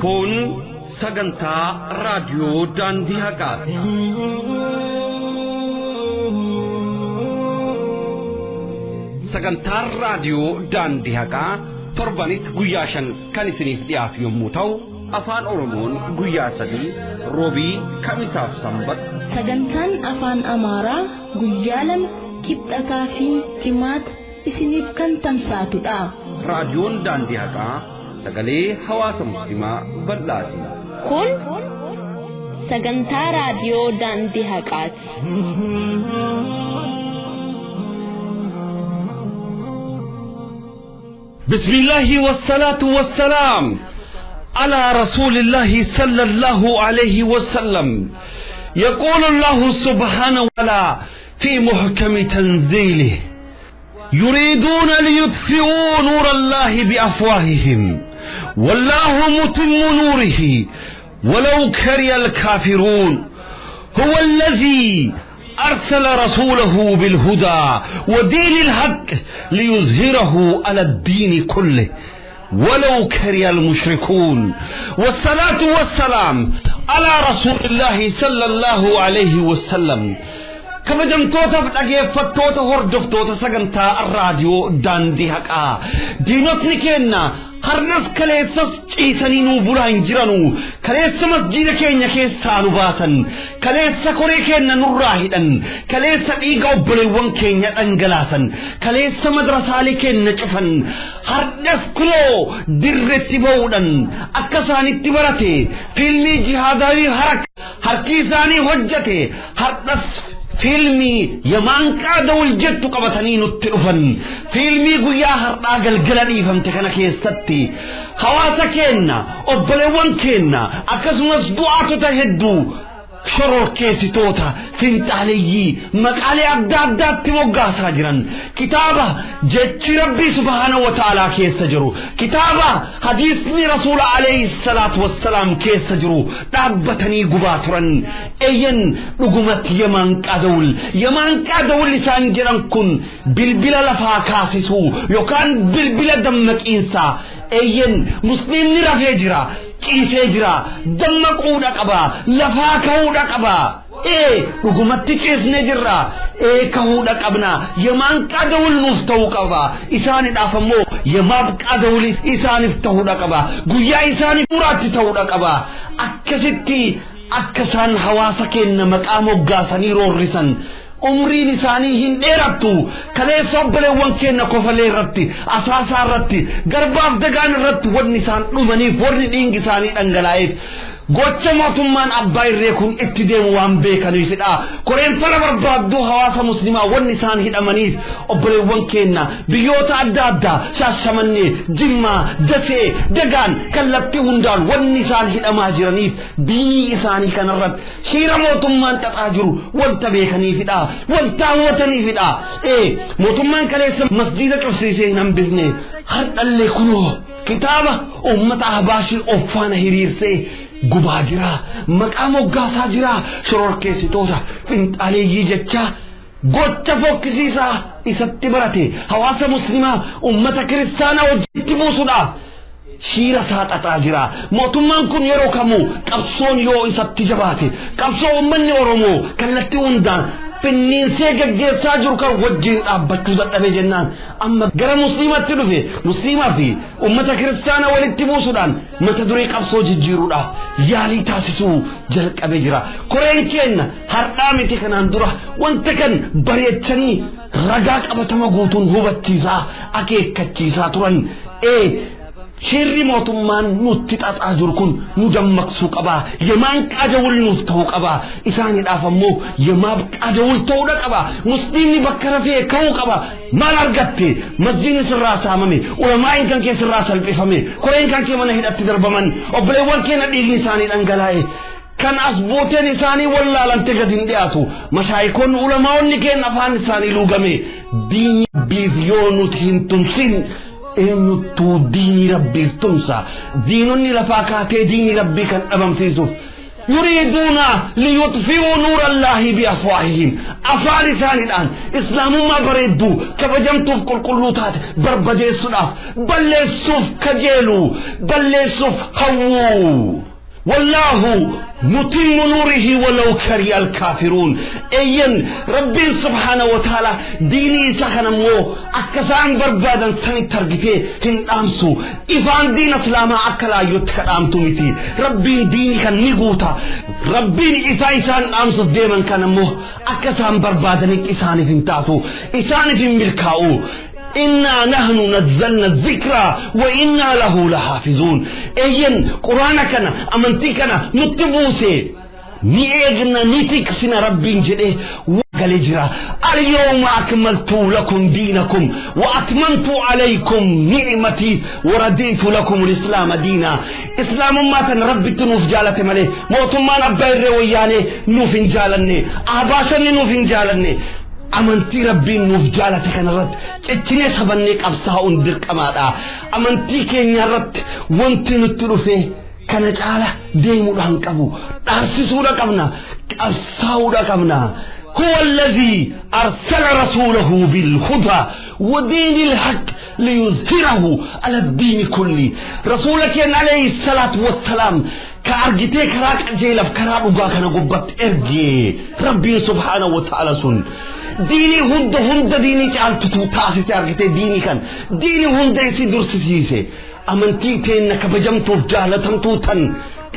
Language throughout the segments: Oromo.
Kun sagantaa raadiyoo Daandii Haqaati. Sagantaan raadiyoo Daandii Haqaa torbanitti guyyaa 5 kan isiniif dhiyaatu yommuu ta'u, afaan Oromoon guyyaa 3 roobii, kamisaaf sanbata. Sagantaan afaan Amaaraa guyyaa 2 kibxataa fi jimaata isiniif kan tamsaatudha. Raadiyoon Daandii Haqaa sagalee hawaasa musliimaa bal'aati. Kun sagantaa raadiyoo Daandii Haqaati. بسم الله والصلاة والسلام على رسول الله صلى الله عليه وسلم. يقول الله سبحانه وتعالى في محكم تنزيله: يريدون ليطفئوا نور الله بأفواههم والله متم نوره ولو كره الكافرون. هو الذي أرسل رسوله بالهدى ودين الحق ليظهره على الدين كله ولو كره المشركون. والصلاة والسلام على رسول الله صلى الله عليه وسلم. Kabajamtoota dhaggeeffattoota hordoftoota sagantaa raadiyoo Daandii Haqaa, diinotni keenya har'as kaleessas ciisanii nuu bulaa hin jiranu. Kaleessa masjiida keenya keessaa nu baasan, kaleessa koree keenya nurraa hidhan, kaleessa dhiiga obboleewwan keenya dhangalaasan, kaleessa madrasaalee keenya cufan. Har'as kunoo dirretti ba'uudhaan akka isaanitti barate fiilmii jihaadaarii harki isaanii hojjete har'as fiilmii yamaanqaa dawul jettu qabatanii nutti dhufan. Fiilmii guyyaa har'aa galgala dhiifamte kana keessatti hawaasa keenya, obboleewwan keenya, akkasumas du'aatota hedduu shororkeessitoota finxaaleeyyii maqaalee adda addaatti moggaasaa jiran, kitaaba jechi Rabbii subhaanahu wa ta'aalaa keessa jiru, kitaaba hadiisni rasuula alayhi salaatu wassalaam keessa jiru dhaabbatanii gubaa turan. Eeyyan, dhugumatti yamaan qaadawul isaan jedhan kun bilbila lafaa kaasisuu yookaan bilbila dammaqiinsaa. Eeyyan, musliimni rafee jira, ciisee jira, dammaquudha qaba, lafaa ka'uudha qaba. Ee, dhugumatti ciisnee jirra, ee ka'uudha qabna. Yamaan qaadawul nuuf ta'uu qaba, isaanidhaaf ammoo yamaaf qaadawul isaaniif ta'uudha qaba, guyyaa isaaniif muraatti ta'uudha qaba. Akkasitti akka isaan hawaasa keenya maqaa moggaasanii roorrisan umriin isaanii hin dheerattu. Kaleessa obboleewwan keenya Kofalee irratti, Asaasaa irratti, Garbaaf Dagaan irratti wanni isaan dhumaniif, warri dhiingi isaanii dhangalaa'eef, gocha mootummaan abbaa irree kun itti deemu waan beekaniifidha. Koreen fala barbaadduu hawaasa muslimaa wanni isaan hidhamaniif, obboleewwan keenya biyyoota adda addaa Shaashamannee, Jimmaa, Dasee, Dagaan kallattii hundaan wanni isaan hidhamaa jiraniif diinii isaanii kanarratti shiira mootummaan xaxaa jiru wanta beekaniifidha, wanta hawwataniifidha. Ee, mootummaan kaleessa masjiida cufsiisee hin hambifne, har'allee kunoo kitaaba uummata Ahbaashii of faana hiriirsee gubaa jira, maqaa moggaasaa jira, shororkeessitoota finxaaleeyyii jechaa gocha fokkisiisaa isatti barate hawaasa muslimaa ummata kiristaanaa wajjitti buusuudhaaf shiira isaa xaxaa jira. Mootummaan kun yeroo kamuu qabsoon yoo isatti jabaate, qabsoo uummanni Oromoo kallattii hundaan finniinsee gaggeessaa jiru kan wajjin dhaabbachuu dadhabe jennaan, amma gara musliimatti dhufe, musliimaa fi ummata kiristaanaa walitti buusuudhaan mata duree qabsoo jijjiiruudhaaf yaalii taasisuu jalqabe jira. Koreen keenya har'aa miti, kanaan dura wanta kan bareechanii ragaa qabatama guutuun hubachiisaa akeekkachiisaa turan. Ee, shirri mootummaan nutti xaxaa jiru kun nu dammaqsuu qaba. Yamaan qaadawul nuuf ta'uu qaba. Isaanidhaaf ammoo yamaaf qaadawul ta'uudha qaba. Musliimni bakka rafee ka'uu qaba. Maal argatte? Masjiidni sirraa saamame, ulamaa'iin kan kee sirraa salphifame, koreen kan kee mana hidhatti darbaman, obboleewwan keenya dhiigni isaanii dhangalaa'e. Kan as booteen isaanii wallaalante gadi hin dhiyaatu. Mashaayikoonni ulamaa'onni keenya afaan isaanii luugame. Diinii Rabbiif yoo nuti hin tumsin, eenyuttuu diinii Rabbiif tumsa? Diinonni lafaa kaatee diinii Rabbii kan dhabamsiisuuf يريدون ليطفئوا نور الله بأفواههم أفعال الآن إسلام ما بريدو كبجمتو في كل قلوتات بربجي السلاف بل السوف كجيلو بل السوف هوو والله متم نوره ولو كره الكافرون اين ربي سبحانه وتعالى ديني سخن مو اكسان بربادن سني ترغتي هن امسو ايفان دين اسلام اكلا يتكدامتو متي ربي ديني كان نيغوتا ربي ايسان امسو ديمن كان مو اكسان بربادن اساني فينتاتو اساني في ملكاو إنا نحن نزلنا الذكرى وإنا له لحافظون أين قرآنك أمنتكنا نتبوسي نيغنا نتكسنا ربي جده وقال جرا اليوم أكملت لكم دينكم وأتممت عليكم نعمتي ورديت لكم الإسلام دينا إسلام ما تن ربي تنوف جالة ملي موت ما نبير وياني نوفن جالني أباشني نوفن جالني amantii rabbiin nuuf jaalate kanarratti ciccinee sabannee qabsaa'uun dirqamaadha. Amantii keenya irratti wanti nutti dhufe kana caala deemuudhaan qabu dhaarsisuudha qabna qabsaa'uudha qabna. هو الذي أرسل رسوله بالهدى ودين الحق ليظهره على الدين كله رسولك عليه الصلاة والسلام كأرجتي كراك جيلف كراك وقاكنا قبت إرجي ربي سبحانه وتعالى سن ديني هند هند ديني جعلت تاسس أرجتي ديني كان ديني هند يسي درس سيسي أمنتي تينك بجمتو جالتمتو تن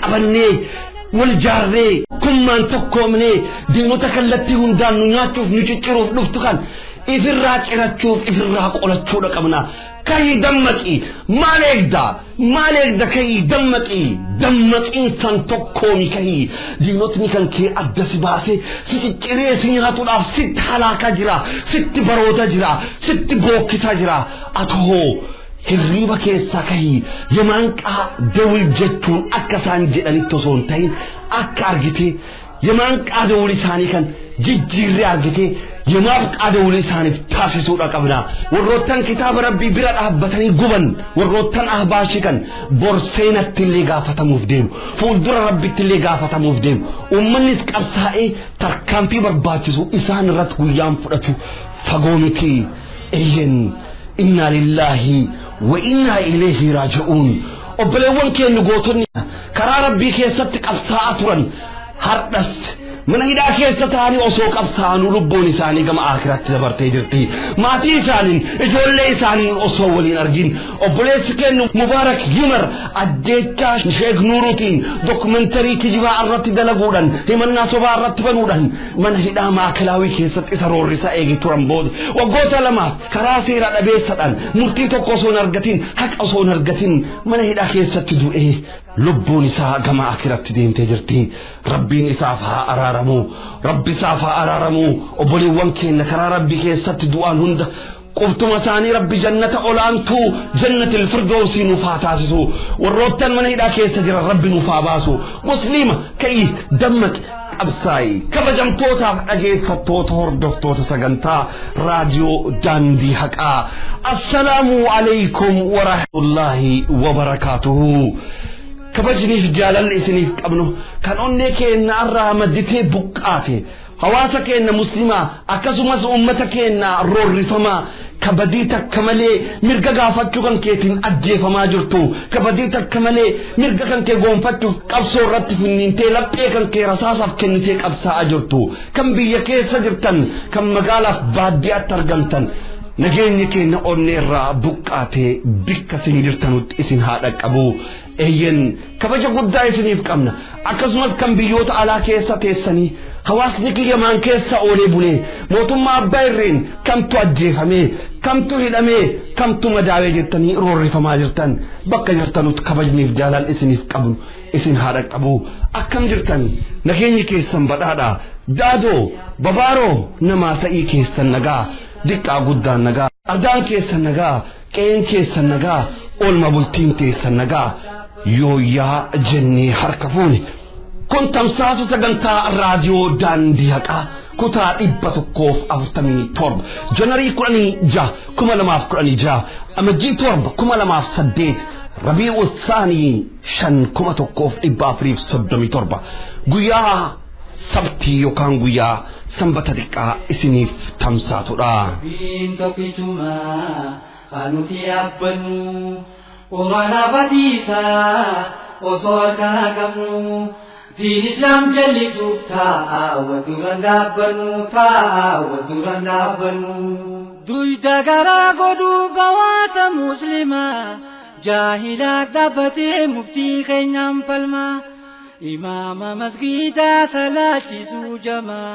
أبني والجاري كمان تكومني دينو تكلتي هندان نياتوف نيجيروف نفتكان إفراج إراتشوف إفراج أولاتشو لكمنا كي دمتي مالك دا مالك دا كي دمتي دمت إنسان تكومي كي دينو تنكن كي أدس باسي ست كريسي ناتو لاف ست حلاكا جرا ست بروتا جرا ست بوكتا جرا أتهو hirriba keessaa kahii yemaanqaa dawul jechuun akka isaan jedhanitti osoo hin ta'in akka argitee yemaanqaa dawul isaanii kan jijjiirree argitee yemaanqaa dawul isaaniif taasisuudha qabna. Warroottan kitaaba rabbii bira dhaabbatanii guban warroottan ahbaashii kan borseenatti illee gaafatamuuf deemu fuuldura rabbitti illee gaafatamuuf deemu uummannis qabsaa'ee tarkaanfii barbaachisu isaan irratti guyyaan fudhatu fagoo miti eeyyen. إنا لله وإنا إليه راجعون أبليوان كي نقوتني كرا ربي كي ستك أبساء هردس من هيدا كي ستاني أسوك أبساء لبوني ساني كما آخرت دبرتي جرتي ماتي سانين إجولي سانين أسو ولين أرجين أبليس كي مبارك يمر أجيتا شيخ نوروتين دوكمنتري كجوا الرتي دلقودن همنا سوبا الرتي بنودن من هيدا ما كلاوي كي ست إسرور رسا إيجي ترمبود وقوتا لما كراسي رأبي سدان murtii tokko osoo hin argatin haqa osoo hin argatin mana hidhaa keessatti du'ee lubbuun isaa gama akiratti deemtee jirti rabbiin isaaf haa araaramu rabbi isaaf haa araaramu obboleewwan keenya karaa rabbii keessatti du'aan hunda qubtuma isaanii rabbi jannata olaantuu jannatil firdoosii nuuf haa taasisu warroottan mana hidhaa keessa jiran rabbi nuuf haa baasu musliima ka'ii dammaqi qabsaa'i kabajamtootaaf dhageeffattoota hordoftoota sagantaa raadiyoo daandii haqaa assalaamu alaykum warahmatullaahi wabarakaatuhu kabajniif jaalalli isiniif qabnu kan onnee keenya irraa madditee buqqaate hawaasa keenya muslimaa akkasumas uummata keenya roorrifamaa kabadii takka malee mirga gaafachuu kan keetiin ajjeefamaa jirtu kabadii takka malee mirga kan kee goonfachuuf qabsoo irratti finniintee laphee kan kee rasaasaaf kennitee qabsaa'aa jirtu kan biyya keessa jirtan kan magaalaaf baadiyyaatti argamtan nageenyi keenya onnee irraa buqqaatee bikka isin jirtanutti isin haa dhaqqabu eeyyen kabaja guddaa isiniif qabna akkasumas kan biyyoota alaa keessa teessanii hawaasni kiyyamaan keessa oolee bulee mootummaa abbaa irreen kamtu ajjeefamee kamtu hidhamee kamtu madaawee jettanii roorrifamaa jirtan bakka jirtanutti kabajniif jaalal isiniif qabnu isin haa dhaqqabu akkam jirtan nageenyi keessan badhaadha daadoo babaaroo namaa sa'ii keessan nagaa diqqaa guddaan nagaa ardaan keessan nagaa qe'een keessan nagaa oolma bultiin teessan nagaa yooyyaa jennee harka fuune kun tamsaasa sagantaa raadiyoo daandii haqaa kutaa 147 January 16 2016 amajjii 7 2008 Rabii'u Thaanii 5,1437 guyyaa sabtii yookaan guyyaa sanbata xiqqaa isiniif tamsaatudha. Rabbiin tokkichumaa kan nuti yaabbannu Quraana badiisaa osoo harkaa qabnu diin islaam jallisuuf taa'a wal duraan dhaabbannu taa'a wal duraan dhaabbannu. Duyda garaa godhuuf hawaasa muslimaa jaahilaa dhaabbatee muftii keenyaan falmaa. Imaama masgiidaa salaachisuu jamaa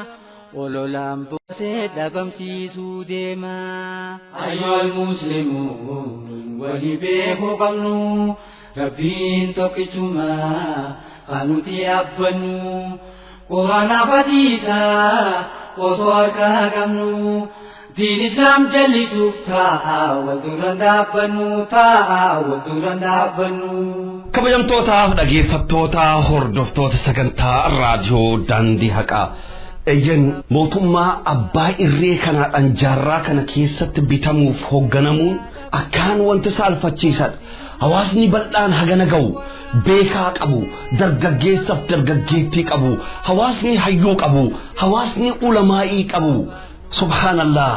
ololaan boosee dhabamsiisuu deemaa. Ayyuhal muslimuun walii beekuu qabnu Rabbiin tokkichumaa kan nuti yaabbannu Quraana badiisaa osoo harkaa qabnu diin islaam jallisuuf taa'a wal duraan dhaabbannu taa'a wal duraan dhaabbannu. Kabajamtootaaf dhaggeeffattoota hordoftoota sagantaa raadiyoo daandii haqaa. Eeyyan mootummaa abbaa irree kanaadhaan jaarraa kana keessatti bitamuuf hoogganamuun akkaan wanta saalfachiisadha. Hawaasni bal'aan hagana ga'u beekaa qabu dargaggeessaaf dargaggeettii qabu hawaasni hayyuu qabu hawaasni ulamaa'ii qabu subhaanallah.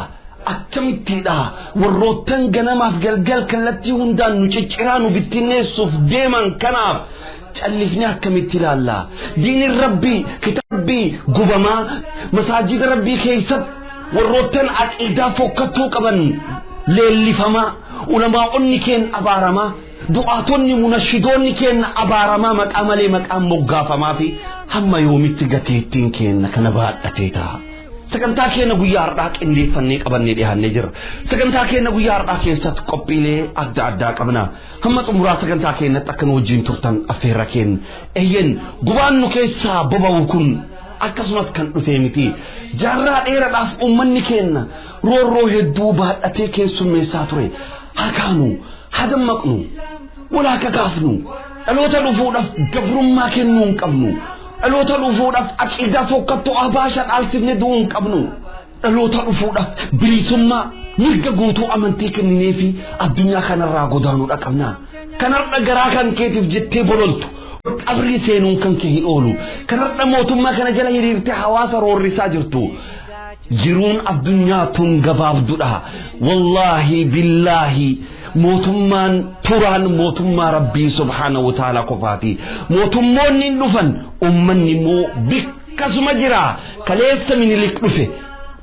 Akkamittiidha warroottan ganamaaf galgal kallattii hundaan nu cicciraa nu bittinneessuuf deeman kanaaf callifnee akkamitti ilaalla? Diinin rabbii kitaabbii gubamaa masaajida rabbii keessatti warroottan aqiidaa fokkattuu qaban leellifamaa ulamaa'onni keenya abaaramaa du'aatonni munashidoonni keenya abaaramaa maqaa malee maqaan moggaafamaa fi hamma yoomitti gateettiin keenya kana baadhatee ta'a. Sagantaa keenya guyyaa har'aa qindeeffannee qabannee dhiyaannee jirra. Sagantaa keenya guyyaa har'aa keessatti qophiilee adda addaa qabna. Hamma xumuraa sagantaa keenyatti akka nu wajjin turtan affeerra keenya. Eeyyen gubaan nu keessaa boba'u kun akkasumas kan dhufee miti. Jaarraa dheeraadhaaf uummanni keenya roorroo hedduu baadhatee keessummeessaa ture. Haa kaanu, haa dammaqnu, walaa kakaafnu. Dhaloota dhufuudhaaf gabrummaa kennuu hin qabnu. Dhaloota dhufuudhaaf aqiidaa fokkattuu abaasha dhaalsifne du'uu hin qabnu. Dhaloota dhufuudhaaf bilisummaa mirga guutuu amantii kenninee fi addunyaa kanarraa godaanuudha qabna. Kanarra garaa kan keetiif jettee bololtu qabrii seenuun kan kee hin oolu. Kanarra mootummaa kana jala hiriirtee hawaasa roorrisaa jirtu. Jiruun addunyaa tun gabaabduudha. Wallaahi billaahi mootummaan turaan mootummaa rabbii subhaanahu wa ta'ala qofaati. Mootummoonni hin dhufan uummanni immoo bikkasuma jira. Kaleessa Minilik dhufe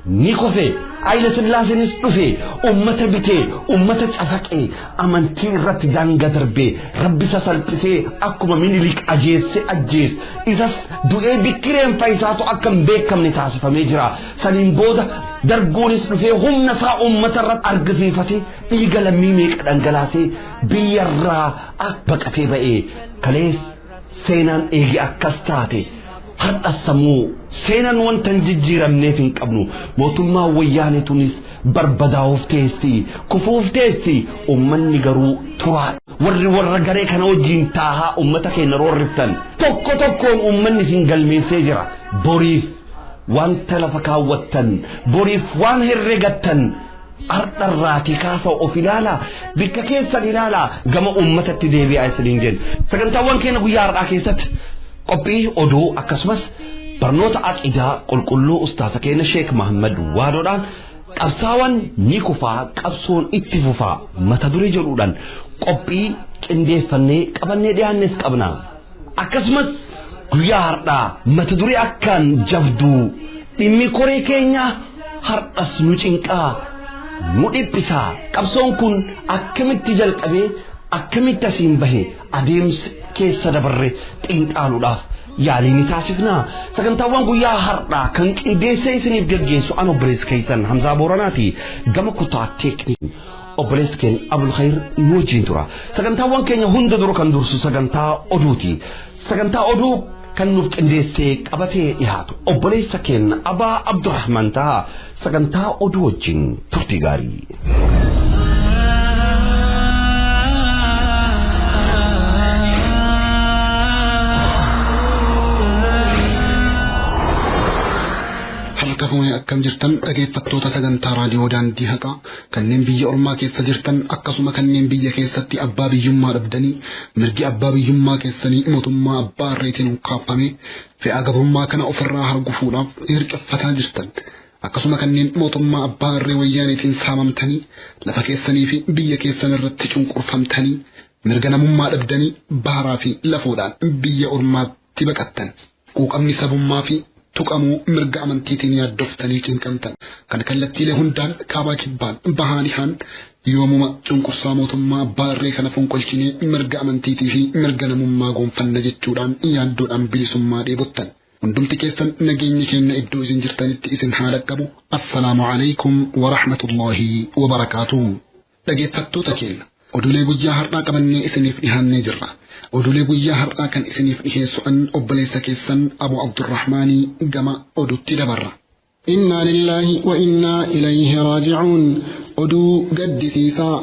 ni kofe Haayile Sillaaseenis dhufe uummata bitee uummata cafaqee amantii irratti daangaa darbee rabbi isa salphisee akkuma Minilik ajeesse ajjees isas du'ee bikkireen faayisaatu akka hin beekamne taasifamee jira. Saniin booda darguunis dhufee humna isaa uummata irratti argisiifatee dhiiga lammii meeqa dhangalaasee biyyarraa akka baqatee ba'ee kalees seenaan eegi akkas taate. Har'a sammuu seenaan wanta hin jijjiiramneef hin qabnu mootummaa wayyaanee tunis barbadaa'uuf teessi kufuuf teessi uummanni garuu turaa warri warra garee kana wajjin taahaa uummata keenya roorriftan tokko tokkoon uummanni isin galmeessee jira boriif wanta lafa kaawwattan boriif waan herregattan har'arraatii kaasa of ilaalaa bikka keessan ilaalaa gama uummatatti deebi'aa isiniin jenna sagantaawwan keenya guyyaa har'aa keessatti qophii oduu akkasumas barnoota aqidaa qulqulluu ustaasa keenya Sheek Mahammad Waadoodhaan qabsaawwan ni kufaa qabsoon itti fufaa mata duree jedhuudhaan qophii qindeeffannee qabannee dhiyaannes qabna. Akkasumas guyyaa har'aa mata duree akkaan jabduu dhimmi koree keenya har'as nu cinqaa nu dhiphisaa qabsoon kun akkamitti jalqabee akkamitti asiin bahe adeemsa keessa dabarre xiinxaaluudhaaf yaalii ni taasifnaa. Sagantaawwan guyyaa har'aa kan qindeessee isiniif geggeessu an obboleessa keessan Hamzaa Booranaati gama kutaa teekniin obboleessi keenya Abul Khayr nu wajjin tura. Sagantaawwan keenya hunda dura kan dursu sagantaa oduuti. Sagantaa oduu kan nuuf qindeessee qabatee dhiyaatu obboleessa keenya Abaa Abdurrahman ta'a. Sagantaa oduu wajjin turtii gaarii. Harka fuunee akka Akkam jirtan dhaggeeffattoota sagantaa raadiyoo daandii haqaa kanneen biyya ormaa keessa jirtan akkasuma kanneen biyya keessatti abbaa biyyummaa dhabdanii mirgi abbaa biyyummaa keessanii mootummaa abbaa irreetiin ukkaafame fe'aa gabrummaa kana ofirraa hargufuudhaaf hirqiffataa jirtan. Akkasuma kanneen mootummaa abbaa irree wayyaaniitiin saamamtanii lafa keessanii fi biyya keessan irratti cunqurfamtanii mirga namummaa dhabdanii baaraa fi lafoodhaan biyya ormaatti baqattan. Quuqamni sabummaa fi tuqamuu mirga amantiitiin yaaddoftanii cinqamtan. Kan kallattiilee hundaan kaabaa kibbaan bahaan dhihaan yoomuma cunqursaa mootummaa abbaa irree kana fonqolchinee mirga amantiitii fi mirga namummaa goonfanna jechuudhaan yaaddoodhaan bilisummaa dheebottan. Hundumti keessan nageenyi keenya iddoo isin jirtanitti isin haa dhaqqabu. Assalaamu alaikum wa rahmatullahi wa barakaatuh. Dhaggeeffattoota keenya oduulee guyyaa har'aa qabannee isiniif dhihaannee jirra. Oduulee guyyaa har'aa kan isiniif dhiheessu an obboleessa keessan Abu Abdurrahmaanii gama oduutti dabarra. Innaa lillaahi wa innaa ilayhi raaji'uun. Oduu gaddisiisaa.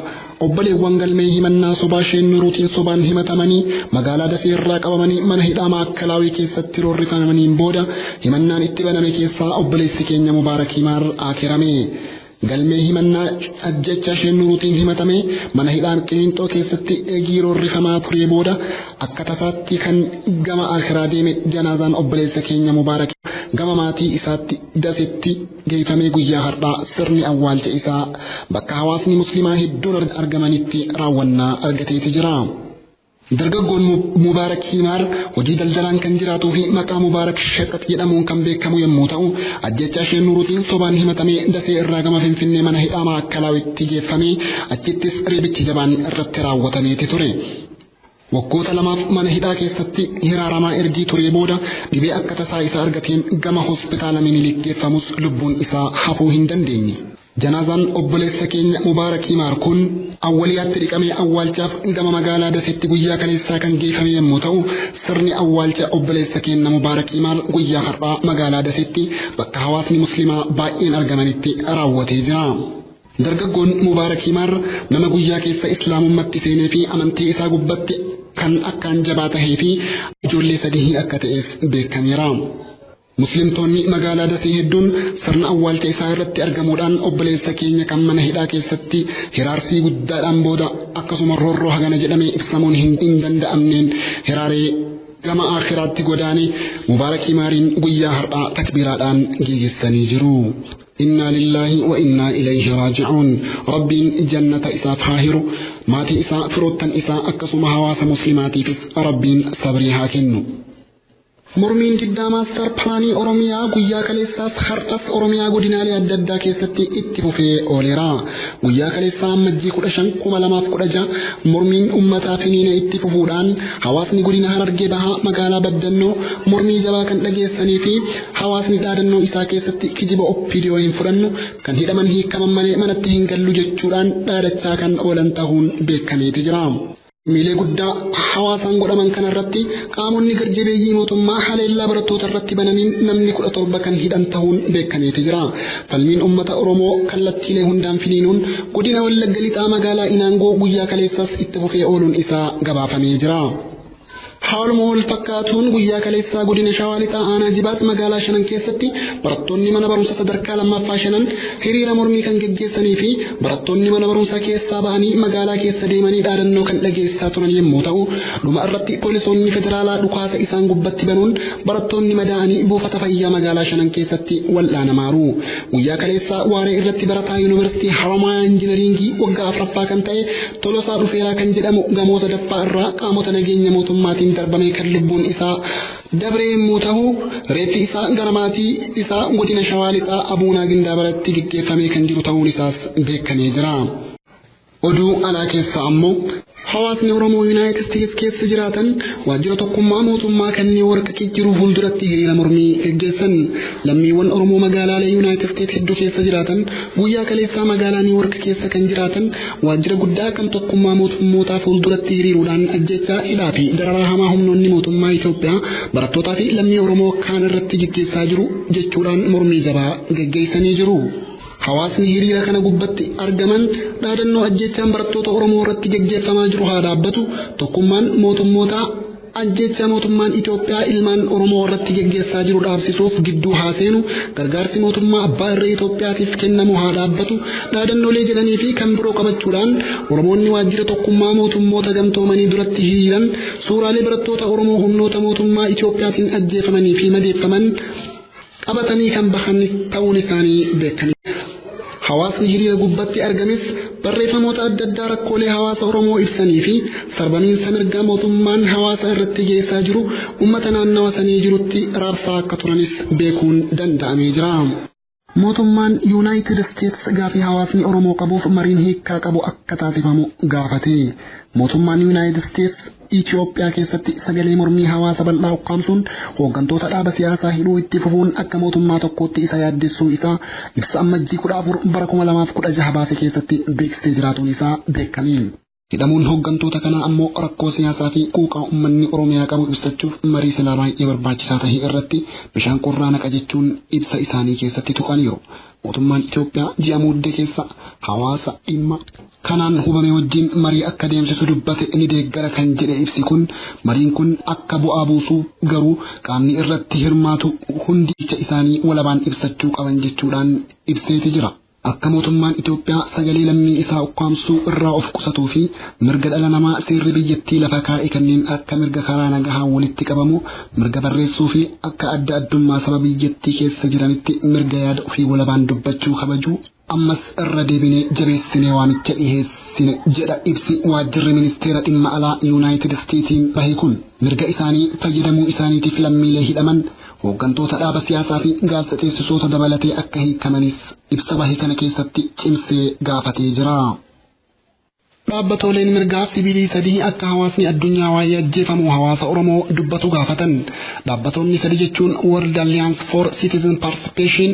Obboleewwan galmee himannaa sobaa isheen nuruutiin sobaan himatamanii magaalaa Dasee irraa qabamanii mana hidhaa maakalaawii keessatti roorrifamaniin booda himannaan itti baname keessaa obboleessi keenya Mubaarak Himaar akirame. Galmee himannaa ajjecha isheen nuruutiin himatame mana hidhaa Qilinxoo keessatti eegii roorrifamaa ture booda akka tasaatti kan gama akiraa deeme janaazaan obboleessa keenya Mubaarak gama maatii isaatti Dasetti geeffamee guyyaa har'aa sirni awwaalcha isaa bakka hawaasni musliimaa hedduun argamanitti raawwannaa argateeti jira. Dargaggoon Mubaarak Himaar hojii daldalaan kan jiraatuu fi maqaa Mubaarak Shaqat jedhamuun kan beekamu yommuu ta'u, ajjecha isheen nuruutiin sobaan himatamee Dasee irraa gama Finfinnee mana hidhaa Maakkalaawitti geeffamee achittis reebichi jabaan irratti raawwatameeti ture. Waggoota lamaaf mana hidhaa keessatti hiraaramaa ergii turee booda dhibee akka tasaa isaa argateen gama hospitaala Minilik geeffamus lubbuun isaa hafuu hin dandeenye. Janaazaan obboleessa keenya Mubaarak Himaar kun awwaliyaatti dhiqamee awwaalchaaf gama magaalaa Daseetti guyyaa kaleessaa kan geeffame yommuu ta'u, sirni awwaalcha obboleessa keenya Mubaarak Himaar guyyaa har'aa magaalaa Daseetti bakka hawaasni musliimaa baay'een argamanitti raawwatee jira. Dargaggoon Mubaarak Himaar nama guyyaa keessa islaamummaatti seenee fi amantii isaa gubbatti kan akkaan jabaa tahee fi ijoollee sadii akka ta'es beekameera. Muslimtoonni magaalaa Dasee hedduun sirna awwaalcha isaa irratti argamuudhaan obboleessa keenya kan mana hidhaa keessatti hiraarsii guddaadhaan booda akkasuma roorroo hagana jedhamee ibsamuun hin danda'amneen hiraaree gama akhiraatti godaane Mubaarak Himaariin guyyaa har'aa takbiiraadhaan geessanii jiru. Innaa lillaahi wa innaa ilayhi raaji'uun. Rabbiin jannata isaaf haa hiru. Maatii isaa firoottan isaa akkasuma hawaasa muslimaatiifis Rabbiin sabrii haa kennu. Mormiin diddaa maastar pilaanii Oromiyaa guyyaa kaleessaas har'as Oromiyaa godinaalee adda addaa keessatti itti fufee ooleera. Guyyaa kaleessaa Ammajjii 15,2016 mormiin uummataa finiina itti fufuudhaan hawaasni godina Harargee Bahaa magaalaa Baddannoo mormii jabaa kan dhageessanii fi hawaasni dhaadannoo isaa keessatti kijiba OPDO hin fudhannu kan hidhaman hiikaman malee manatti hin gallu jechuudhaan dhaadachaa kan oolan ta'uun beekameeti jira. Miilee guddaa hawaasaan godhaman kanarratti qaamonni garjabeeyyii mootummaa haleellaa barattoota irratti bananiin namni 17 kan hidhan ta'uun beekameeti jira. Falmiin uummata Oromoo kallattiilee hundaan finiinuun godina Wallagga Lixaa magaalaa Inaangoo guyyaa kaleessaas itti fufee ooluun isaa gabaafamee jira. Haaluma wal fakkaatuun guyyaa kaleessaa godina Shawaa Lixaa aanaa Jibaat magaalaa Shanan keessatti barattoonni mana barumsa sadarkaa lammaffaa Shanan hiriira mormii kan geggeessanii fi barattoonni mana barumsaa keessaa ba'anii magaalaa keessa deemanii dhaadannoo kan dhageessaa turan yommuu ta'u, dhuma irratti poolisoonni federaalaa dhukaasa isaan gubbatti banuun barattoonni madaa'anii buufata fayyaa magaalaa Shanan keessatti wal'aanamaaru. Guyyaa kaleessaa waaree irratti barataa yuunivarsiitii Haramayaa Injinariingii waggaa 4ffaa kan ta'e Tolosaa Dhufeeraa kan jedhamu gamoo sadaffaa irraa qaamota nageenya mootummaatiin darbamee kan lubbuun isaa dabre yommuu ta'u, reeffi isaa gara maatii isaa godina Shawaa Lixaa Abuunaa Gindaabaratti geggeeffamee kan jiru ta'uun isaas beekamee jira. Oduu alaa keessaa ammoo hawaasni Oromoo Yuunaayitid Isteetsi keessa jiraatan waajjira tokkummaa mootummaa kan Niiwoork jiru fuulduratti hiriira mormii geggeessan. Lammiiwwan Oromoo magaalaalee Yuunaayitid Isteetsi hedduu keessa jiraatan guyyaa kaleessaa magaalaa Niiwoork keessa kan jiraatan waajjira guddaa kan tokkummaa mootummootaa fuulduratti hiriiruudhaan ajjechaa hidhaa fi dararaa hamaa humnoonni mootummaa Itoophiyaa barattootaa fi lammii Oromoo kaan irratti geggeessaa jiru jechuudhaan mormii jabaa geggeessanii jiru. Hawaasni hiriira kana gubbatti argaman dhaadannoo ajjechaan barattoota Oromoo irratti geggeeffamaa jiru haa dhaabbatu, tokkummaan mootummootaa Ajjeechaa mootummaan Itoophiyaa ilmaan Oromoo irratti geggeessaa jiru dhaabsisuuf gidduu haa seenu, gargaarsi mootummaa abbaa irree Itoophiyaatiif kennamu haa dhaabbatu, dhaadannoolee jedhanii fi kan biroo qabachuudhaan Oromoonni waajjira tokkummaa mootummoota gamtoomanii duratti hiriiran suuraalee barattoota Oromoo humnoota mootummaa Itoophiyaatiin ajjeefamanii fi madeeffaman qabatanii kan bahan ta'uun isaanii beekame. Hawaasni hiriira gubbatti argames barreeffamoota adda addaa rakkoolee hawaasa Oromoo ibsanii fi sarbamiinsa mirga mootummaan hawaasa irratti geessaa jiru uummata naannawa sanii jirutti raabsaa akka turanis beekuun danda'amee jira. Mootummaan Yuunaayitid Isteets gaafii hawaasni Oromoo qabuuf mariin hiikkaa qabu akka taasifamu gaafate. Mootummaan Yuunaayitid Isteets Itoophiyaa keessatti sagalee mormii hawaasa bal'aa ukkaamsuun hooggantoota dhaaba siyaasaa hidhuu itti fufuun akka mootummaa tokkootti isa yaaddessuu isaa ibsa Ammajjii 14 bara 2016 baase keessatti beeksisee jiraatuun isaa beekame. Hidhamuun hooggantoota kanaa ammoo rakkoo siyaasaa fi quuqaa uummanni Oromiyaa qabu ibsachuuf marii silaa baay'ee barbaachisaa ta'e irratti bishaan qorraa naqa jechuun ibsa isaanii keessatti tuqaniiru. Mootummaan Itoophiyaa ji'a Muddee keessa hawaasa dhimma kanaan hubame wajjin marii akka deemsisu dubbate ni deeggara kan jedhe ibsi kun, mariin kun akka bu'aa buusuu garuu qaamni irratti hirmaatu hundi ija isaanii walabaan ibsachuu qaban jechuudhaan ibseeti jira. Akka mootummaan Itoophiyaa sagalee lammii isaa ukkaamsuu irraa of qusatuu fi mirga dhala namaa seerri biyyattii lafa kaa'e kanneen akka mirga karaa nagahaan walitti qabamu, mirga barreessuu fi akka adda addummaa saba biyyattii keessa jiranitti mirga yaada ofii walabaan dubbachuu kabajuu ammas irra deebinee jabeessinee waamicha dhiheessine jedha ibsi waajjirri ministeera dhimma alaa Yuunaayitid Isteetiin bahe kun. Mirga isaanii fayyadamuu isaaniitiif lammiilee hidhaman hooggantoota dhaaba siyaasaa fi gaazexeessitoota dabalatee akka hiikamanis ibsa bahe kana keessatti cimsee gaafatee jira. Dhaabbatooleen mirgaa sibiilii sadii akka hawaasni addunyaa waa'ee ajjeefamuu hawaasa Oromoo dubbatu gaafatan. Dhaabbatoonni sadi jechuun World Alliance for Citizen Participation,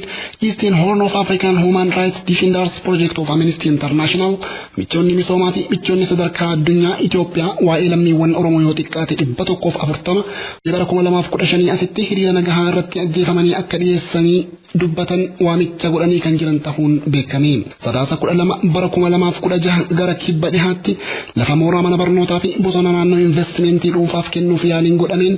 Eastern Horn of African Human Rights Defenders Project of Amnesty International, michoonni misoomaa fi michoonni sadarkaa addunyaa Itoophiyaa waa'ee lammiiwwan Oromoo yoo xiqqaate 140 bara 2015 asitti hiriira nagahaa irratti ajjeefamanii akka dhiyeessanii dubbatan waamicha godhanii kan jiran ta'uun beekame. Sadaasa 12 bara 2016 gara kibba dhihaatti lafa mooraa mana barnootaa fi bosona naannoo investimentii dhuunfaaf kennuuf yaaliin godhameen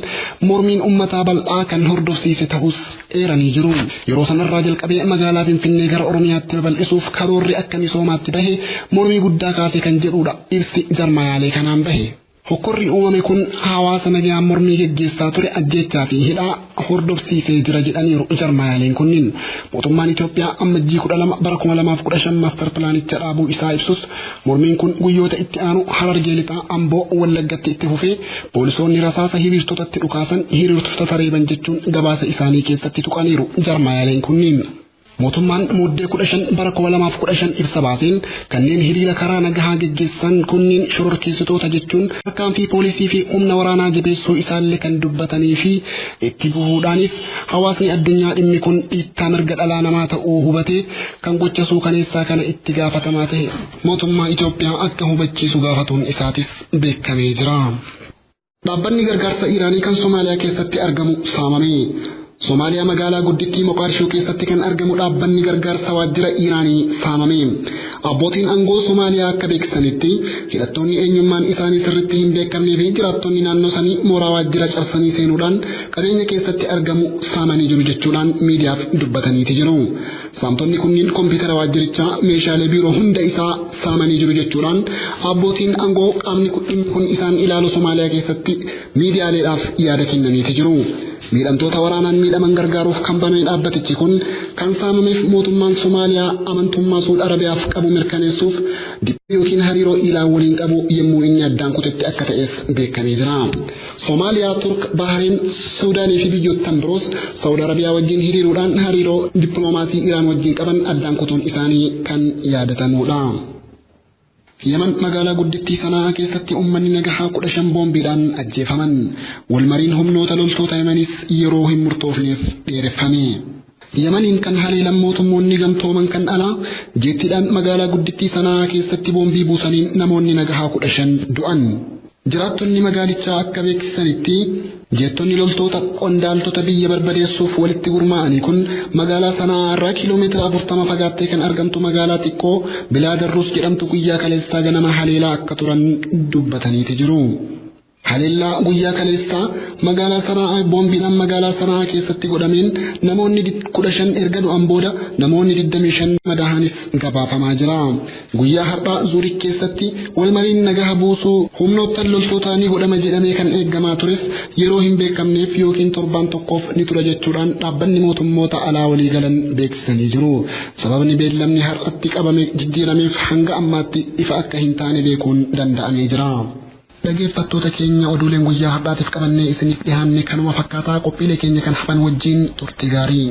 mormiin uummataa bal'aa kan hordofsiise ta'us eeranii jiru. Yeroo sanarraa jalqabee magaalaa Finfinnee gara Oromiyaatti babal'isuuf karoorri akka misoomaatti bahe mormii guddaa kaase kan jedhudha ibsi jarmayaalee kanaan bahe. Hokkorri uumame kun hawaasa nagaan mormii geggeessaa ture ajjeechaa fi hidhaa hordofsiisee jira jedhaniiru jarmayaaleen kunniin. Mootummaan Itoophiyaa Ammajjii 12 bara 2015 maastar pilaanicha dhaabuu isaa ibsus mormiin kun guyyoota itti aanu Harargee Lixaa, Amboo, Wallaggatti itti fufee poolisoonni rasaasa hiriirtotatti dhukaasan hiriirtota tareeban jechuun gabaasa isaanii keessatti tuqaniiru jarmayaaleen kunniin. Mootummaan Muddee 15 bara 2015 ibsa baaseen kanneen hiriira karaa nagahaa geggeessan kunniin shororkeessitoota jechuun tarkaanfii poolisii fi humna waraanaa jabeessuu isaallee kan dubbatanii fi itti fufuudhaanis hawaasni addunyaa dhimmi kun dhiittaa mirga dhala namaa ta'uu hubatee kan gocha suukaneessaa kana itti gaafatamaa ta'e mootummaa Itoophiyaa akka hubachiisu gaafatuun isaatis beekamee jira. Dhaabbanni gargaarsa Iraanii kan Somaaliyaa keessatti argamu saamame. Somaaliyaa magaalaa guddittii Moqaadishoo keessatti kan argamu dhaabbanni gargaarsa waajjira Iraanii saamame. Abbootiin aangoo Somaaliyaa akka beeksisanitti hidhattoonni eenyummaan isaanii sirriitti hin beekamnee fi jiraattonni naannoo sanii mooraa waajjira cabsanii seenuudhaan qabeenya keessatti argamu saamanii jiru jechuudhaan miidiyaaf dubbataniiti jiru. Saamtonni kunniin kompiitara waajjirichaa, meeshaalee biiroo hunda isaa saamanii jiru jechuudhaan abbootiin aangoo qaamni kun isaan ilaalu Somaaliyaa keessatti miidiyaaleedhaaf yaada kennaniiti jiru. Miidhamtoota waraanaan miidhaman gargaaruuf kan baname dhaabbatichi kun kan saamameef mootummaan Somaaliyaa amantummaa Suud Arabiyaaf qabu mirkaneessuuf dippii yookiin hariiroo Iiraan waliin qabu yommuu inni addaan kutetti akka ta'es beekamee jira. Somaaliyaa, Turk, Bahareen, Suudaanii fi biyyoottan biroos Saawud Arabiyaa wajjin hiriiruudhaan hariiroo dippiloomaasii Iiraan wajjin qaban addaan kutuun isaanii kan yaadatamudha. Yaman magaalaa guddittii Sanaa keessatti uummanni nagahaa 15 boombiidhaan ajjeefaman. Walmariin humnoota loltoota Yamanis yeroo hin murtoofneef dheereffame. Yamaniin kan haleelan mootummoonni gamtooman kan alaa jeettiidhaan magaalaa guddittii Sanaa keessatti boombii buusaniin namoonni nagahaa 15 du'an. Jiraattonni magaalichaa akka beeksisanitti jeettonni loltoota qondaaltota biyya barbadeessuuf walitti gurmaa'anii kun magaalaa Sanaa irraa kiiloomeetira 40 fagaattee kan argamtu magaalaa xiqqoo Bilaadarruus jedhamtu guyyaa kaleessaa ganama haleelaa akka turan dubbataniiti jiru. Haleellaa guyyaa kaleessaa magaalaa Sana'aa boombiidhaan magaalaa Sana'aa keessatti godhameen namoonni 15 erga du'an booda namoonni 25 madaahanis gabaafamaa jira. Guyyaa har'aa Zuurik keessatti walmariin nagaha buusuu humnoottan loltootaa ni godhama jedhamee kan eeggamaa tures yeroo hin beekamneef yookiin torbaan tokkoof ni tura jechuudhaan dhaabbanni mootummoota alaa walii galan beeksisanii jiru. Sababni beellamni har'atti qabame jijjiirameef hanga ammaatti ifa akka hin taane beekuun danda'amee jira. Dhaggeeffattoota keenya, oduuleen guyyaa har'aatiif qabannee isiniif dhiyaanne kanuma fakkaataa. Qophiilee keenya kan hafan wajjin turtii gaarii.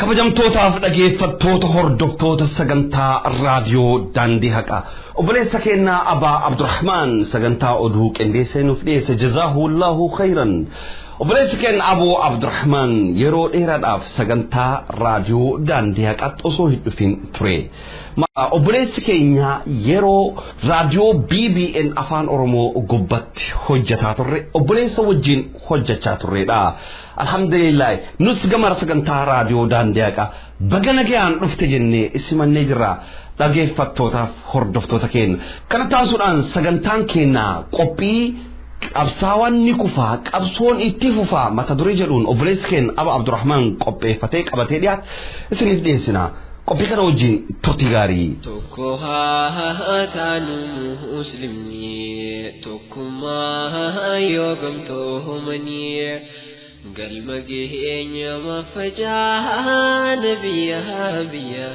Kabajamtootaaf dhageeffattoota hordoftoota sagantaa raadiyoo Daandii Haqaa, obboleessa keenyaa Abaa Abdurrahmaan sagantaa oduu qindeessee nuuf dhiyeesse, jazaahullahu khayran. Obboleessi keenya Abuu Abdurrahmaan yeroo dheeraadhaaf sagantaa raadiyoo Daandii Haqaatti osoo hin dhufin ture. Obboleessi keenya yeroo raadiyoo BBN Afaan Oromoo gubbatti hojjetaa turre, obboleessa wajjin hojjechaa turredha. Alhamdulillah, nus gama sagantaa raadiyoo Daandii Haqaa baga nagayaan dhufte jennee simannee jirra. Dhageeffattootaaf hordoftoota keenya. Kana taasisuudhaan sagantaan keenya qophii "Qabsaawaan ni kufaa, qabsoon itti fufaa" mata duree jedhuun obboleessi keenya Aba Abdurrahmaan qopheeffatee qabatee dhiyaate isiniif dhiyeessina. Qophii kana wajjin turtii gaarii. Tokko haa taanu muslimni, tokkummaa yoo gamtoomanii, galma keenya mafacaana biyya biyya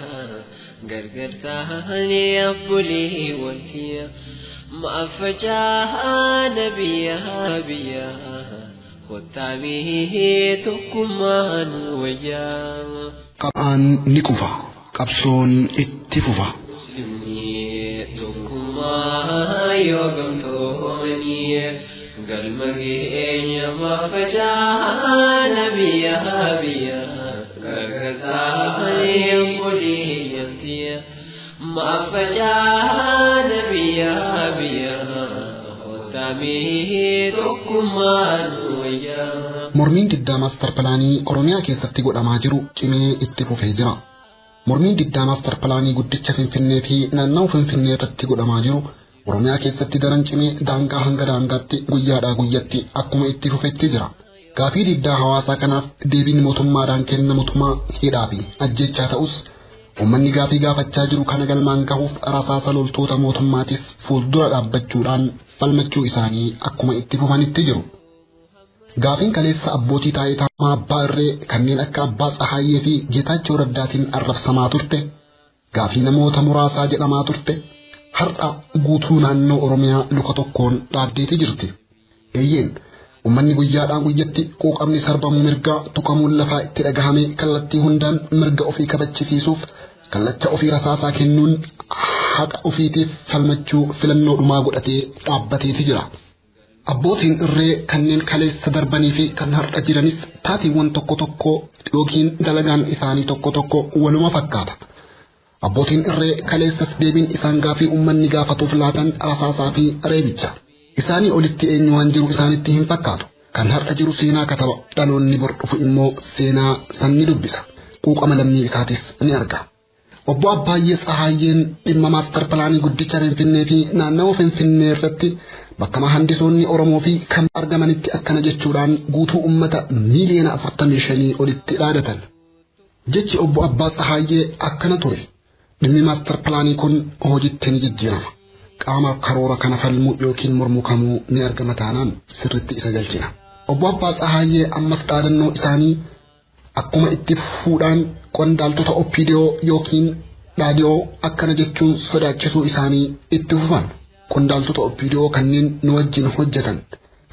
gargar taanee abbolee wantiya mafacaana biyya biyya kottaamee tokkummaan wayyaa. Qabaan ni kufa. Qabsoon itti fufa. Muslimni tokkummaa yoo gamtoomanii, galma keenya mafacaana biyya biyya gargar taanee abbolee wantiya mafacaana biyya biyya kottaamee tokkummaan wayyaa. Mormiin diddaa maastar pilaanii Oromiyaa keessatti godhamaa jiru cimee itti fufee jira. Mormiin diddaa maastar pilaanii guddicha Finfinnee fi naannawa Finfinnee irratti godhamaa jiru Oromiyaa keessatti daran cimee daangaa hanga daangaatti guyyaadhaa guyyatti akkuma itti fufetti jira. Gaafii diddaa hawaasaa kanaaf deebiin mootummaadhaan kennamu tumaa, hidhaa fi ajjechaa ta'us, uummanni gaafii gaafachaa jiru kana galmaan gahuuf rasaasa loltoota mootummaatis fuuldura dhaabbachuudhaan falmachuu isaanii akkuma itti fufanitti jiru. Gaafiin kaleessa abbootii taayitaa abbaa irree kanneen akka Abbaa Tsahaayyee fi Geetaachoo Raddaatiin arrabsamaa turte, gaafii namoota muraasaa jedhamaa turte, har'a guutuu naannoo Oromiyaa luka tokkoon dhaabdeeti jirti. Eeyyeen, uummanni guyyaadhaan guyyatti quuqamni sarbamuu mirgaa, tuqamuun lafaa itti dhagahame kallattii hundaan mirga ofii kabachisiisuuf kallacha ofii rasaasaa kennuun haqa ofiitiif falmachuu filannoo dhumaa godhatee dhaabbateeti jira. Abbootiin irree kanneen kaleessa darbanii fi kan har'a jiranis taateewwan tokko tokko yookiin dalagaan isaanii tokko tokko waluma fakkaata. Abbootiin irree kaleessas deebiin isaan gaafii uummanni gaafatuuf laatan rasaasaa fi reebicha. Isaanii olitti eenyu waan jiru isaanitti hin fakkaatu. Kan har'a jiru seenaa kataba, dhaloonni bor dhufu immoo seenaa san ni dubbisa. Quuqama lammii isaatis ni arga. Obbo Abbaayyee Tsahaayyeen dhimma maastar pilaanii guddicha Finfinnee fi naannawa Finfinnee irratti bakka mahandisoonni Oromoo fi kan argamanitti akkana jechuudhaan guutuu uummata miiliyoona 45 olitti dhaadatan. Jechi obbo Abbaa Tsahaayyee akkana ture. Dhimmi maastar pilaanii kun hojiitti ni jijjiirama. Qaama karoora kana falmuu yookiin mormuu kamuu ni argama taanaan sirritti isa galchina. Obbo Abbaa Tsahaayyee ammas dhaadannoo isaanii akkuma itti fuudhaan qondaaltota OPDO yookiin dhaadiyoo akkana jechuun sodaachisuu isaanii itti fufan. Qondaaltota OPDO kanneen nu wajjin hojjetan,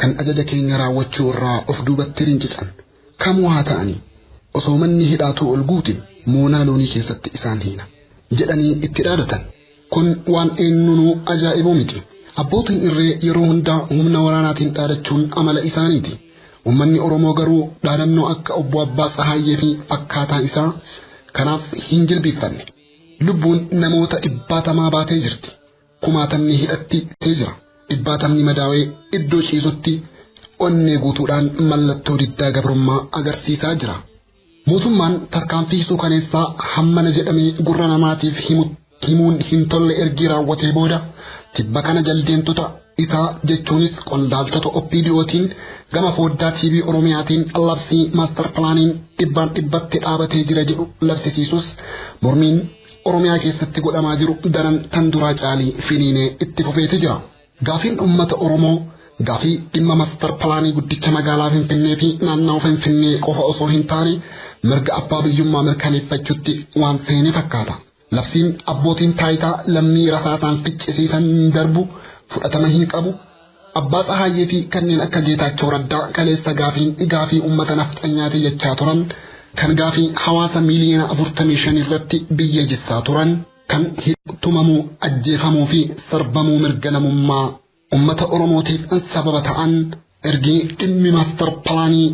kan ajaja keenya raawwachuu irraa of duubatti rincican kamuu haa ta'ani, osoo manni hidhaatuu ol guute moonaa loonii keessatti isaan hiina jedhanii itti dhaadatan. Kun waan eenyunuu ajaa'ibuu miti. Abbootiin irree yeroo hundaa humna waraanaatiin dhaadachuun amala isaaniiti. Uummanni Oromoo garuu dhaadannoo akka obbo Abbaa Tsahaayyee fi fakkaataa isaa kanaaf hin jilbiiffanne. Lubbuun namoota dhibbaatamaa baatee jirti. Kumaatamni hidhatti jira. Dhibbaatamni madaawee iddoo ciisutti onnee guutuudhaan mallattoo diddaa gabrummaa agarsiisaa jira. Mootummaan tarkaanfii suukaneessaa hammana jedhamee gurra namaatiif himuun hin tolle ergii raawwatee booda tibba kana jaldeentota isaa jechuunis qondaaltota OPDOtiin gama foddaa TV Oromiyaatiin labsii maastar pilaaniin dhibbaan dhibbatti dhaabatee jira jedhu labsisiisus mormiin Oromiyaa keessatti godhamaa jiru daran tan duraa caalii finiinee itti fufeeti jira. Gaafiin uummata Oromoo gaafii dhimma maastar pilaanii guddicha magaalaa Finfinnee fi naannawaa Finfinnee qofa osoo hin taane mirga abbaa biyyummaa mirkaneeffachuutti waan seene fakkaata. Labsiin abbootiin taayitaa lammii rasaasaan ficcisiisan darbu fudhatama hin qabu. Abbaa Tsahaayyee fi kanneen akka Geetaachoo Raddaa kaleessa gaafiin gaafii uummata nafxanyaati jechaa turan kan gaafii hawaasa miiliyoona 45 irratti biyya jissaa turan kan tumamuu ajjeefamuu fi sarbamuu mirga namummaa uummata Oromootiif sababa ta'an ergii dhimmi maastar pilaanii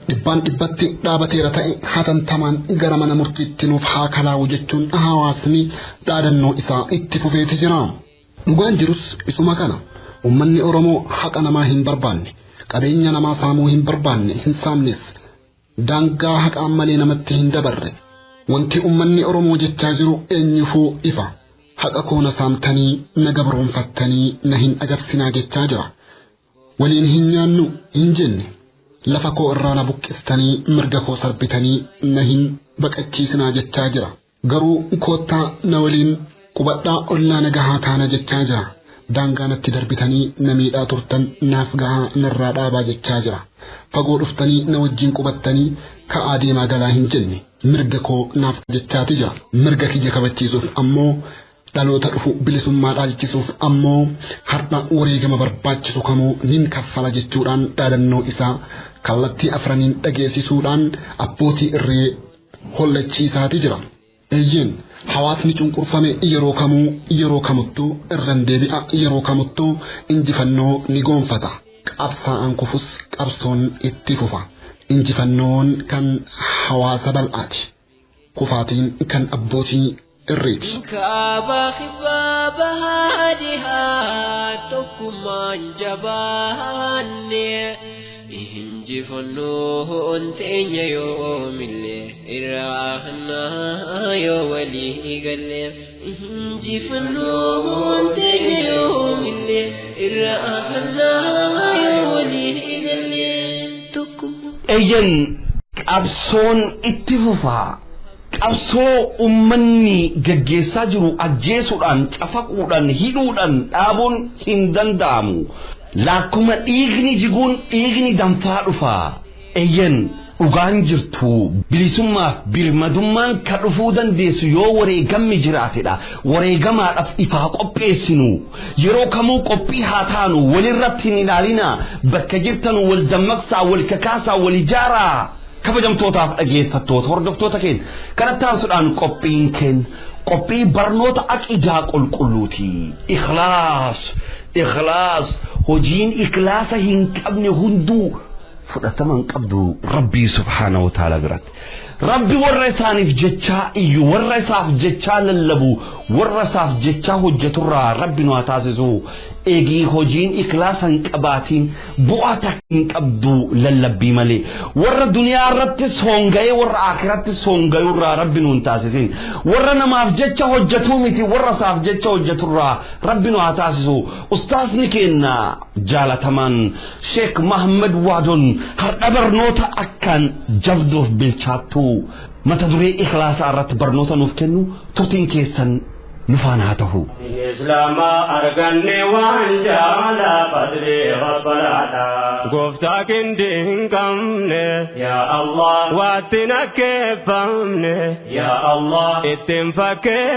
dhibbaan dhibbatti dhaabateera ta'e hatantamaan gara mana murtiitti nuuf haa kalaawu jechuun hawaasni dhaadannoo isaa itti fufeeti jira. Dhugaan jirus isuma kana. Uummanni Oromoo haqa namaa hin barbaanne, qabeenya namaa saamuu hin barbaanne, hin saamnes, daangaa haqaan malee namatti hin dabarre. Wanti uummanni Oromoo jechaa jiru eenyufuu ifa. Haqa koo na saamtanii, na gabroonfattanii, na hin agabsinaa jechaa jira. Waliin hin nyaannu hin jenne. Lafa koo irraa na buqqistanii, mirga koo sarbitanii, na hin baqachiisinaa jechaa jira. Garuu koottaa na waliin qubadhaa ollaa na gahaa taana jechaa jira. Daangaa natti darbitanii na miidhaa turtan naaf gahaa narraa dhaabaa jechaa jira. Fagoo dhuftanii na wajjin qubattanii ka'aa deemaa galaa hin jenne mirga koo naaf jechaati jira. Mirga kiyya kabachiisuuf ammoo dhaloota dhufu bilisummaa dhaalchisuuf ammoo har'a wareegama barbaachisu kamuu nin kaffala jechuudhaan dhaadannoo isaa kallattii afraniin dhageessisuudhaan abbootii irree hollachiisaati jira. Eeyyeen hawaasni cunqurfame yeroo kamuu yeroo kamuttuu irran deebi'a yeroo kamuttuu injifannoo ni goonfata. Qabsaa'aan kufus qabsoon itti fufa. Injifannoon kan hawaasa bal'aati. Kufaatiin kan abbootii irreeti. Kaaba kibbaa bahaadhihaa tokkummaan jabaanne injifannoon teenya yoomillee irraa yoo walii galle injifannoon teenya yoomillee irraa yoo walii galle tokkummaa. Eeyyan qabsoon itti fufaa. Qabsoo uummanni gaggeessaa jiru ajjeesuudhaan, cafaquudhaan, hidhuudhaan dhaabuun hin danda'amu. Laakkuma dhiigni jiguun dhiigni danfaa dhufa. Eeyyan dhugaan jirtu bilisummaaf birmadummaan ka dhufuu dandeessu yoo wareegamni jiraatedha. Wareegamaadhaaf ifaa qopheessinu. Yeroo kamuu qophii haa taanu walirratti hin ilaalina. Bakka jirtan wal dammaqsaa, wal kakaasaa, wal ijaaraa. Kabajamtootaaf dhageeffattoota hordoftoota keenya kanatti taasisuudhaan qophiin keenya qophii barnoota aqidaa qulqulluuti. Ikhlaas ikhlaas hojiin ikhlaasa hin qabne hunduu fudhatama hin qabdu Rabbii subhaanahu wa ta'ala biratti. Rabbi warra isaaniif jechaa iyyu warra isaaf jechaa lallabu warra isaaf jechaa hojjeturraa Rabbi nu haa taasisu. Eegii hojiin ikhlaasa hin qabaatiin bu'aa takka hin qabdu lallabbii malee. Warra duniyaa irratti soonga'ee warra akhiratti soonga'uurraa Rabbi nu hin taasisin. Warra namaaf jecha hojjetuu miti warra isaaf jecha hojjeturraa Rabbi nu haa taasisu. Ustaasni keenya jaalatamaan Sheek Mahammad Waadoon har'a barnoota akkaan jabduuf bilchaattu mata duree ikhlaasaa irratti barnoota nuuf kennu turtiin keessan nu faana haa ta'u. Islaama arganne waan jaala fadli rabbalaadha. Gooftaa kindi hin qabne Yaa Allah, waatti nakkeeffamne Yaa Allah, ittiin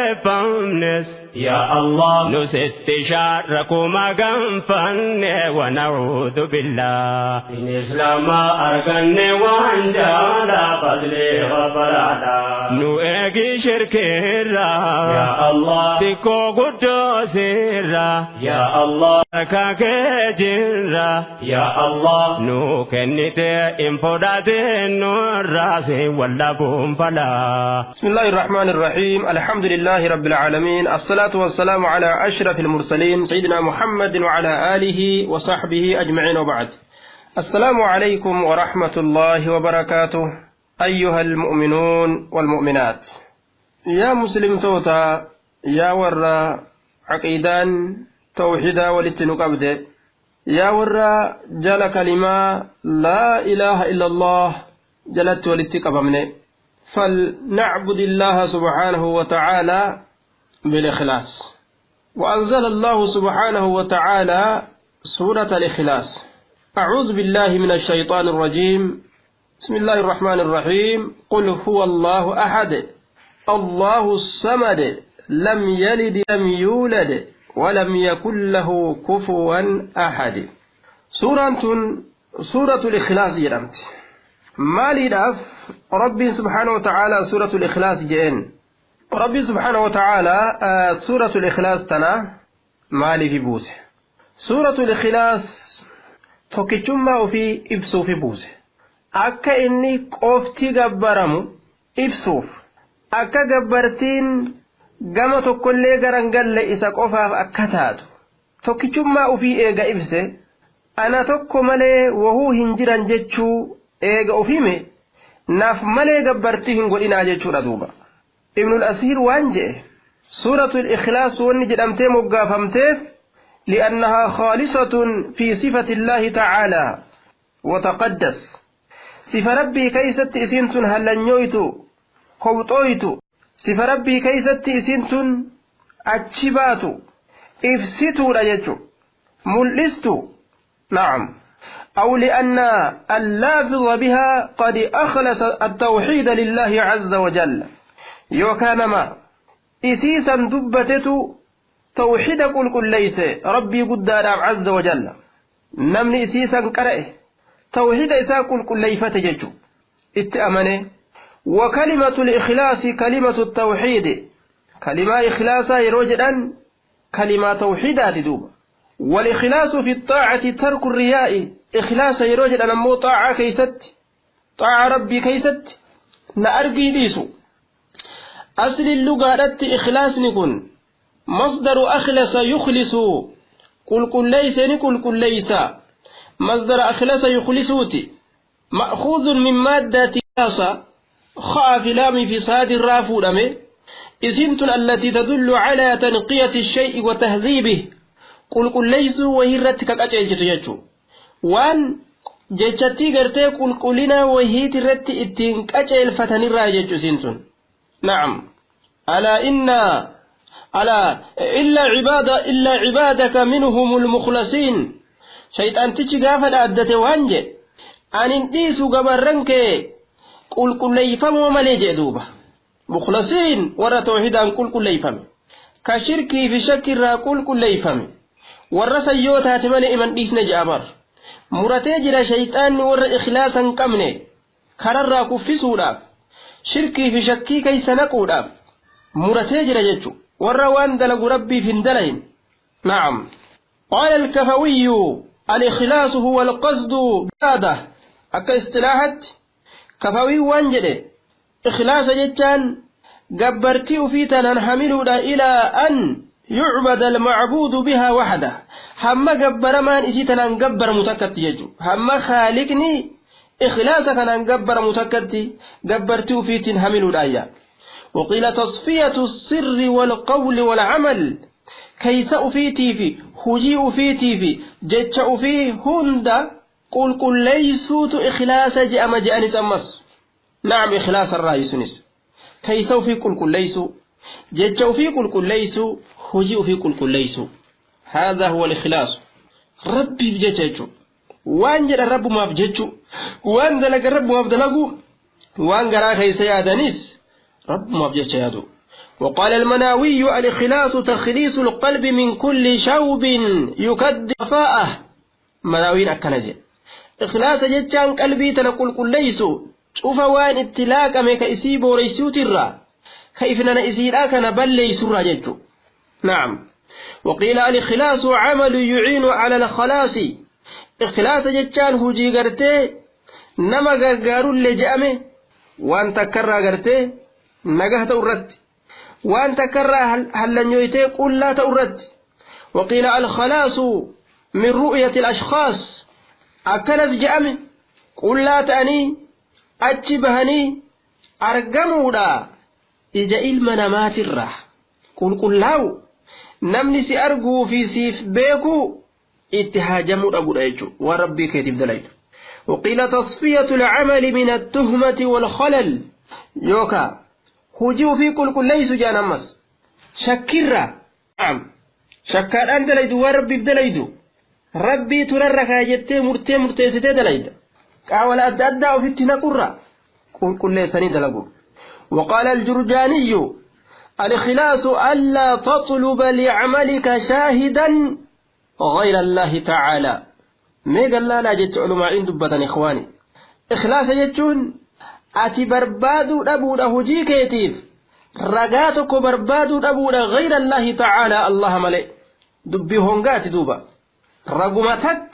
fakkeeffamnes Yaa Allah. nusitti shaarrakuma ganfanne wanacuudhu billaa. Islaama arganne waan jaala fadli rabbalaadha. Nu eegi shirkiirraa Yaa Allah, xiqqoo guddoo sirraa Yaa Allah, harka kee jirra. Yaa Allah. Nu kennite hin fudhatin nurraa si wallabuun falaa. بسم الله الرحمن الرحيم الحمد لله رب العالمين الصلاة والسلام على أشرف المرسلين سيدنا محمد وعلى آله وصحبه أجمعين وبعد. السلام عليكم ورحمة الله وبركاته أيها المؤمنون والمؤمنات يا مسلم توتا يا ورا عقيدان توحيدا ولتنقبد يا ورا جل كلمة لا إله إلا الله جلت ولتقبمني فلنعبد الله سبحانه وتعالى بالإخلاص. وأنزل الله سبحانه وتعالى سورة الإخلاص. أعوذ بالله من الشيطان الرجيم. بسم الله الرحمن الرحيم. قل هو الله أحد الله الصمد لم يلد لم يولد ولم يكن له كفوا أحد. سورة الإخلاص جرمت مالي داف ربي سبحانه وتعالى سورة الإخلاص جئن ربي سبحانه وتعالى سورة الإخلاص تنا مالي في بوسه سورة الإخلاص tokkichummaa ofii ibsuufi buuse akka inni qofti gabbaramu ibsuuf akka gabbartiin gama tokkollee garangalle isa qofaaf akka taatu tokkichummaa ofii eega ibse ana tokko malee wahuu hin jiran jechuu eega ofime naaf malee gabbartii hin godhinaa jechuudha duuba. Ibnul Asiir waan jedhe suuratul Ikhlaas wanni jedhamtee moggaafamteef لأنها خالصة في صفة الله تعالى وتقدس صفة ربي كيست إسنتن هلنيويت كوطويت صفة ربي كيست إسنتن أتشبات إفستو رجتو ملست نعم أو لأن اللافظ بها قد أخلص التوحيد لله عز وجل يوكان ما إسيسا دبتتو توحيد قل قل ليس ربي قدار عز وجل نمني إسيسا قرأه توحيد إسا قل قل ليفة ججو اتأمنه. وكلمة الإخلاص كلمة التوحيد كلمة إخلاصا يروجدا كلمة توحيدات دوب. والإخلاص في الطاعة ترك الرياء إخلاص يروجدا نمو طاعة كيست طاعة ربي كيست نأرقي ديسو أصل اللغة إخلاص نكون مصدر أخلص يخلص قل قل ليس نقل قل ليس مصدر أخلص يخلصوتي مأخوذ من مادة خاء في لام في صاد الرافو دمي إسنت التي تدل على تنقية الشيء وتهذيبه قل قل ليس وهي رتك أجل وان جتتي قرتي قل قلنا وهي ترت إتين أجل فتن الراجج سنتن نعم. ألا إن ألا إلا عبادك منهم المخلصين شيطان تيجي غافل أدته وانجي أن إنديسو قبرنك قل قل ليفهم وما ليجي دوبة مخلصين ورا توحيدا قل قل ليفهم كشركي في شك را قل قل ليفهم ورا سيوتا تمني إمن ديسنا جابر مرتي جرا شيطان ورا إخلاصا كمني كرر كفسودا شركي في شكي كيس نقودا مرتي جرا جتشو والروان دلق ربي في اندلين نعم. قال الكفوي الإخلاص هو القصد بعده أكا استلاحت كفوي وانجده إخلاص جتان قبرتي فيتنا نحمله إلى أن يعبد المعبود بها وحده هم قبر مان إسيتنا نقبر متكت يجو هم خالقني إخلاصك نقبر متكت قبرتي فيتن حمله الآية. وقيل تصفية السر والقول والعمل كيس أفيتي في هجي أفيتي في جتش أفي هند قل قل ليسوت إخلاص جأم جأنس أمس نعم إخلاص الرأي سنس كيس أفي قل قل ليسو جتش أفي قل قل ليسو هجي أفي قل قل ليسو هذا هو الإخلاص. ربي في جتشو وان جل الرب ما في جتشو وان دلق الرب ما في دلقو وان قرأ كيس يادنيس رب ما بجتش يادو. وقال المناوي الإخلاص تخليص القلب من كل شوب يكد وفاءه مناوين أكنجي إخلاص جتشان قلبي تنقل كل ليسو شوف وان اتلاك ميك إسيبو ريسو ترى كيفنا إسير أكن بل ليسو رجتشو نعم. وقيل الإخلاص عمل يعين على الخلاص إخلاص جتشان هجي قرتي نما قرقارو اللي جأمي وان تكرر قرتي نجاه تورد وأن تكرر هلنيويتي قل لا تورد. وقيل الخلاص من رؤية الأشخاص Akkanas je'ame qullaa ta'anii achi bahanii argamuudha ija ilma namaatirraa qulqullaa'u namni si arguu fi siif beeku itti haajamuu dhabuudha jechuudha waan rabbii keetiif dalaytu. وقيل تصفية العمل من التهمة والخلل يوكا هجيو في كل كل ليس جانمس شكرا نعم شكار أنت ليدو وربي بدليدو ربي تررك جتي مرتي مرتي ستي دليد قاول أدى أدى في التنقرة كل كل ليس دلقو. وقال الجرجاني الإخلاص ألا تطلب لعملك شاهدا غير الله تعالى. ميقال لا لا جت علماء دبتا إخواني إخلاص جتون أتي بربادو أبودا هجي كيتيف رقاتك بربادو أبودا غير الله تعالى الله ملئ دبي هونغات دوبا رقمتك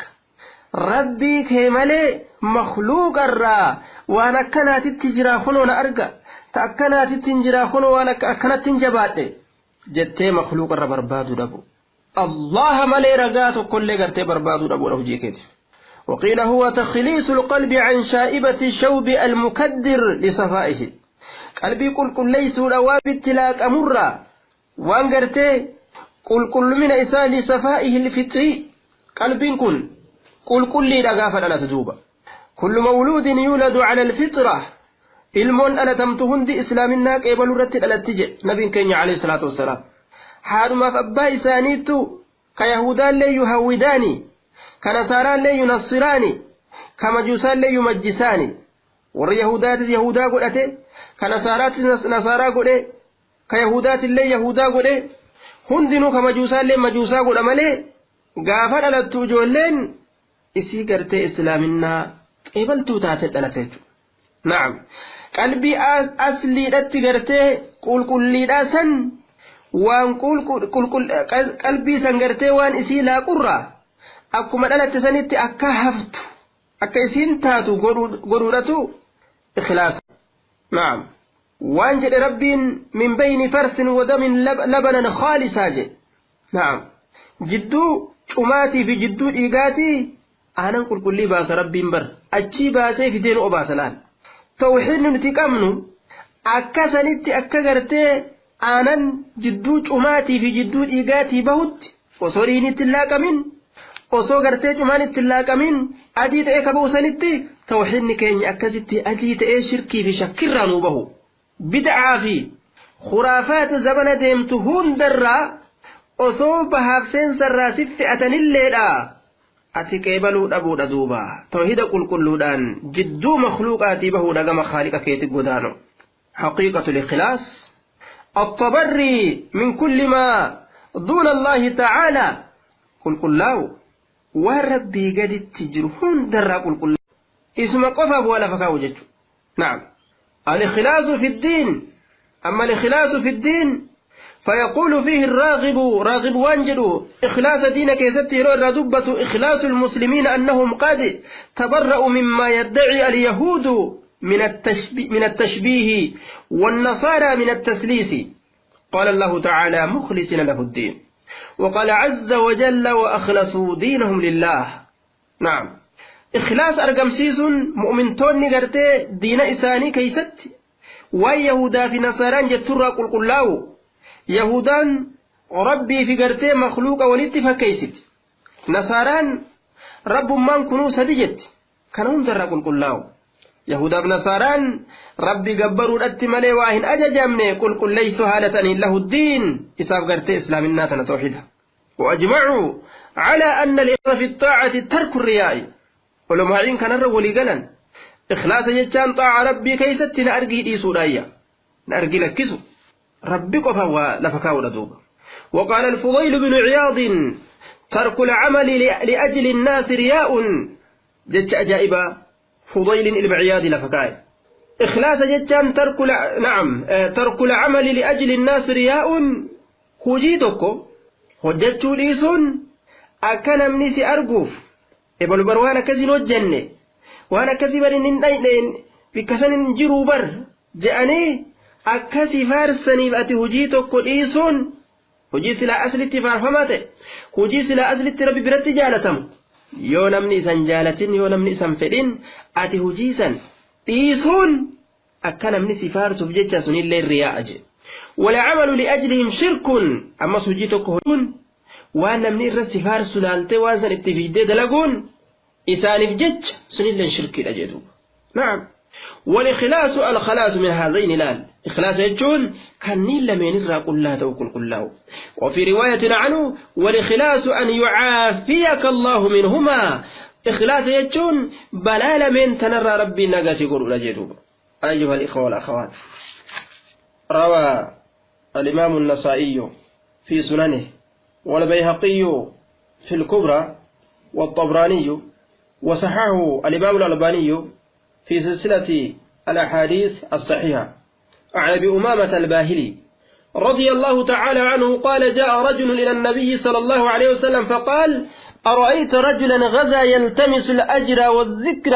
ربي كيمالي مخلوق الرا وانا كانت تجرا خنون أرقى تأكنات تنجرا خنون وانا كانت تنجبات جتي مخلوق الرا بربادو أبو الله ملي رقاته كل قرتي بربادو أبو له جيكيت. وقيل هو تخليص القلب عن شائبة الشوب المكدر لصفائه. قلبي قل كل ليس الأواب اتلاك أمرا وان قرتي قل كل من إساء لصفائه الفطري. قلبي كن قل كل رقافة لا تجوب. كل مولود يولد على الفطرة ilmoon dhalatamtu hundi islaaminaa qeebaluu irratti dhalatti jedhe nabiin keenya alayhi salaatu wassalaam. Haadhumaaf abbaa isaaniittu ka yahudaallee yuhawwidaani, ka nasaaraallee yunassiraani, ka majuusaallee yumajjisaani. Warri yahudaatis yahudaa godhate, ka nasaaraatis nasaaraa godhe, ka yahudaatillee yahudaa godhe, hundinuu ka majuusaallee majuusaa godha malee gaafa dhalattu ijoolleen isii gartee islaaminaa qeebaltuu taate dhalate jechuudha. Naam. Qalbii asliidhatti gartee qulqulliidhaa san waan qalbii san gartee waan isii laaqurraa akkuma dhalatte sanitti akka haftu akka isiin taatu godhuudhatu ikhlaasa. Naam. Waan jedhe rabbiin min bayni farsin wadamin labanan khaalisaa jedhe. Naam. Jidduu cumaatii fi jidduu dhiigaatii aanan qulqullii baasa rabbiin bar achii baasee fideen obaasa laal. Tawxiidni nuti qabnu akka sanitti akka gartee aanan jidduu cumaatii fi jidduu dhiigaatii bahutti osoo dhiigni itti hin laaqamin osoo gartee cumaan itti hin laaqamin adii ta'ee ka bahu sanitti tawxiidni keenya akkasitti adii ta'ee shirkii fi shakkirraa nuu bahu. Bid'aa fi khuraafaata zamana deemtu hundarraa osoo bahaaf seensarraa si fe'atanilleedha. Ati qeebaluu dhabuudha duuba tawhiida qulqulluudhaan jidduu makhluuqaatii bahuudha gama khaaliqa keetti godaanu. حقيقة الإخلاص التبري من كل ما دون الله تعالى قل قل له وربي قد تجرهون درا قل قل اسم قفا ولا فكاو جج. نعم. الإخلاص في الدين. أما الإخلاص في الدين فيقول فيه الراغب راغب وانجل إخلاص دينك يستي ردبة إخلاص المسلمين أنهم قد تبرأوا مما يدعي اليهود من التشبيه والنصارى من التثليث. قال الله تعالى مخلصين له الدين، وقال عز وجل وأخلصوا دينهم لله. نعم. إخلاص أرقمسيس مؤمن توني قرتي دين إساني كيست ويهودا في نصاران جترى قل قل يهودان ربي في قرتي مخلوق ولدت فكيست نصاران رب من كنوا سدجت كانوا ترى قل قل يهودا بنصاران ربي قبروا الأتمالي واهن أججمني قل قل ليسوا هالة له الدين إساف قرتي إسلام الناتنا توحيدها. وأجمعوا على أن الإخلاص في الطاعة ترك الرياء. ولما كان الرولي قلن إخلاص يجان طاعة ربي كيست نأرقي إيسو دايا نأرقي لكسو ربي قفا ولفكاو لدوبا. وقال الفضيل بن عياض ترك العمل لأجل الناس رياء. جت أجائبا فضيل بن عياض لفكاي. إخلاص جتان ترك نعم ترك العمل لأجل الناس رياء. هجيتكو هجتو ليسون أكن منيسي أرقوف إبلو بر وانا كزي نوجنة وانا كزي برين نين بكسن جرو بر جأني akkasii faarsaniif ati hojii tokko dhiisuun hojii silaa aslitti faarfamaa ta'e hojii silaa aslitti rabbi biratti jaalatamu Yoo namni isan jaalatin, yoo namni isan fedhin, ati hujii san dhiisuun akka namni si faarsuuf jecha sunillee riyaa'a jedhe. Walcamalu liajlihim shirkun, ammas hujii tokko hojuun waan namni irra si faarsu laaltee waan san itti fiiddee dalaguun isaaniif jecha sunillee shirkiidha jedhu. Na'am. والإخلاص الخلاص من هذين لال إخلاص يجون كنين لمن الرا قل توكل قل. وفي رواية عنه والإخلاص أن يعافيك الله منهما. إخلاص يجون بلا لمن تنرى ربي نقاسي قل لجدوب. أيها الإخوة والأخوات، روى الإمام النسائي في سننه والبيهقي في الكبرى والطبراني وصححه الإمام الألباني في سلسلة الأحاديث الصحيحة عن أبي أمامة الباهلي رضي الله تعالى عنه قال جاء رجل إلى النبي صلى الله عليه وسلم فقال أرأيت رجلا غزا يلتمس الأجر والذكر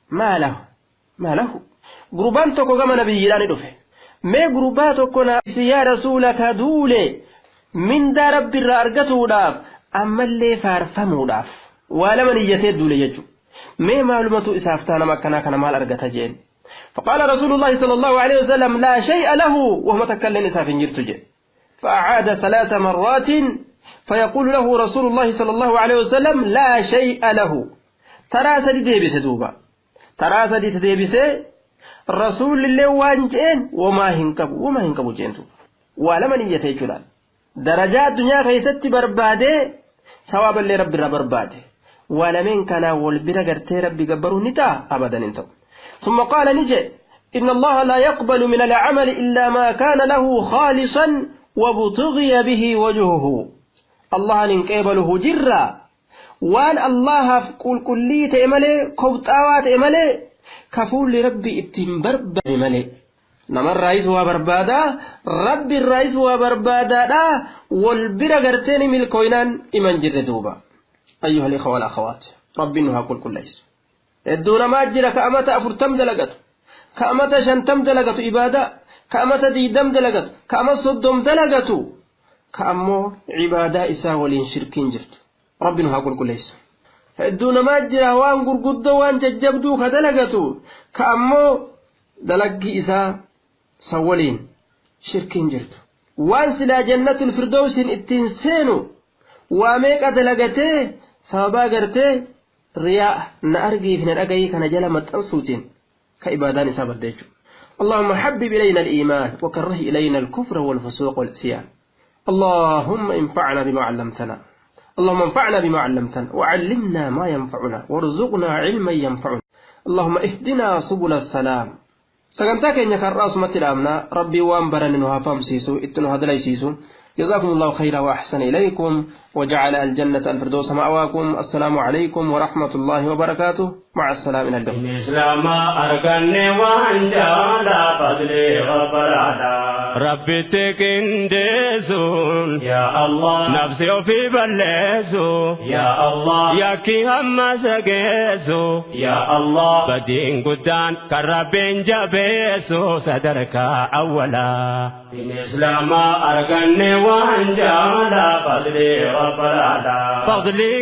ما له ما له. قربان تكو كما نبي لا ندفه ما قربان تكو يا رسولك دولي من دا رب الرأرقته داف أما اللي فارفمه داف ولمن يتيد دولي يجو ما معلومة إسافتان مكانا كان مال أرقته جين. فقال رسول الله صلى الله عليه وسلم لا شيء له وهو متكلم إساف جرت جين. فأعاد 3 مرات فيقول له رسول الله صلى الله عليه وسلم لا شيء له. ترى سدي ديبس دوبا ترى سدي ديبس رسول الله وانجين وما هنكبو وما هنكبو جين ولمن يتيجلال درجات دنيا خيست برباده ثواب اللي رب برباده ولمن كان والبر غرتي ربي جبرو نتا أبدا انتو. ثم قال نجي إن الله لا يقبل من العمل إلا ما كان له خالصا وابتغي به وجهه. الله ننقبله جرا وان الله قل كلية إمالي كوبتاوات إمالي كفول لربي اتنبرب إمالي نما الرئيس هو بربادا ربي الرئيس هو بربادا والبر غرتين ملكوينان إمان جر دوبا. أيها الإخوة والأخوات، ربي إنها كل كل ليس الدون ما أجل كأمة أفرتم دلقت كأمة شنتم دلقت إبادة كأمة ديدم دلقت كأمة صدم دلقت كأمو عبادة إسا ولين شركين جرت ربي إنها كل كل ليس الدون ما أجل وان قرقد وان ججبدو كدلقت كأمو دلق إسا سولين شركين جرت وان سلا جنة الفردوس اتنسينو واميك أدلقته sababa gartee riyaa na argii fi na dhagayii kana jala maxxansuutiin ka ibaadaan isaa badde jechuudha. اللهم حبب إلينا الإيمان وكره إلينا الكفر والفسوق والعصيان. اللهم انفعنا بما علمتنا، اللهم انفعنا بما علمتنا وعلمنا ما ينفعنا وارزقنا علما ينفعنا. اللهم اهدنا سبل السلام. sagantaa keenya kan raasumatti dhaabna rabbii waan baranne nu haa fahamsiisu itti nu haa dalaysiisu. جزاكم الله خيرا وأحسن إليكم وجعل الجنة الفردوس مأواكم. السلام عليكم ورحمة الله وبركاته. مع السلامة. إلى اللقاء. الإسلام أركني وأنجال فضلي غفرادا ربي تكندسون يا الله نفسي في بلسو يا الله يا كي هم سجسو يا الله بدين قدان كربين جبسو صدرك أولا. الإسلام أركني وأنجال فضلي غفرادا فضلي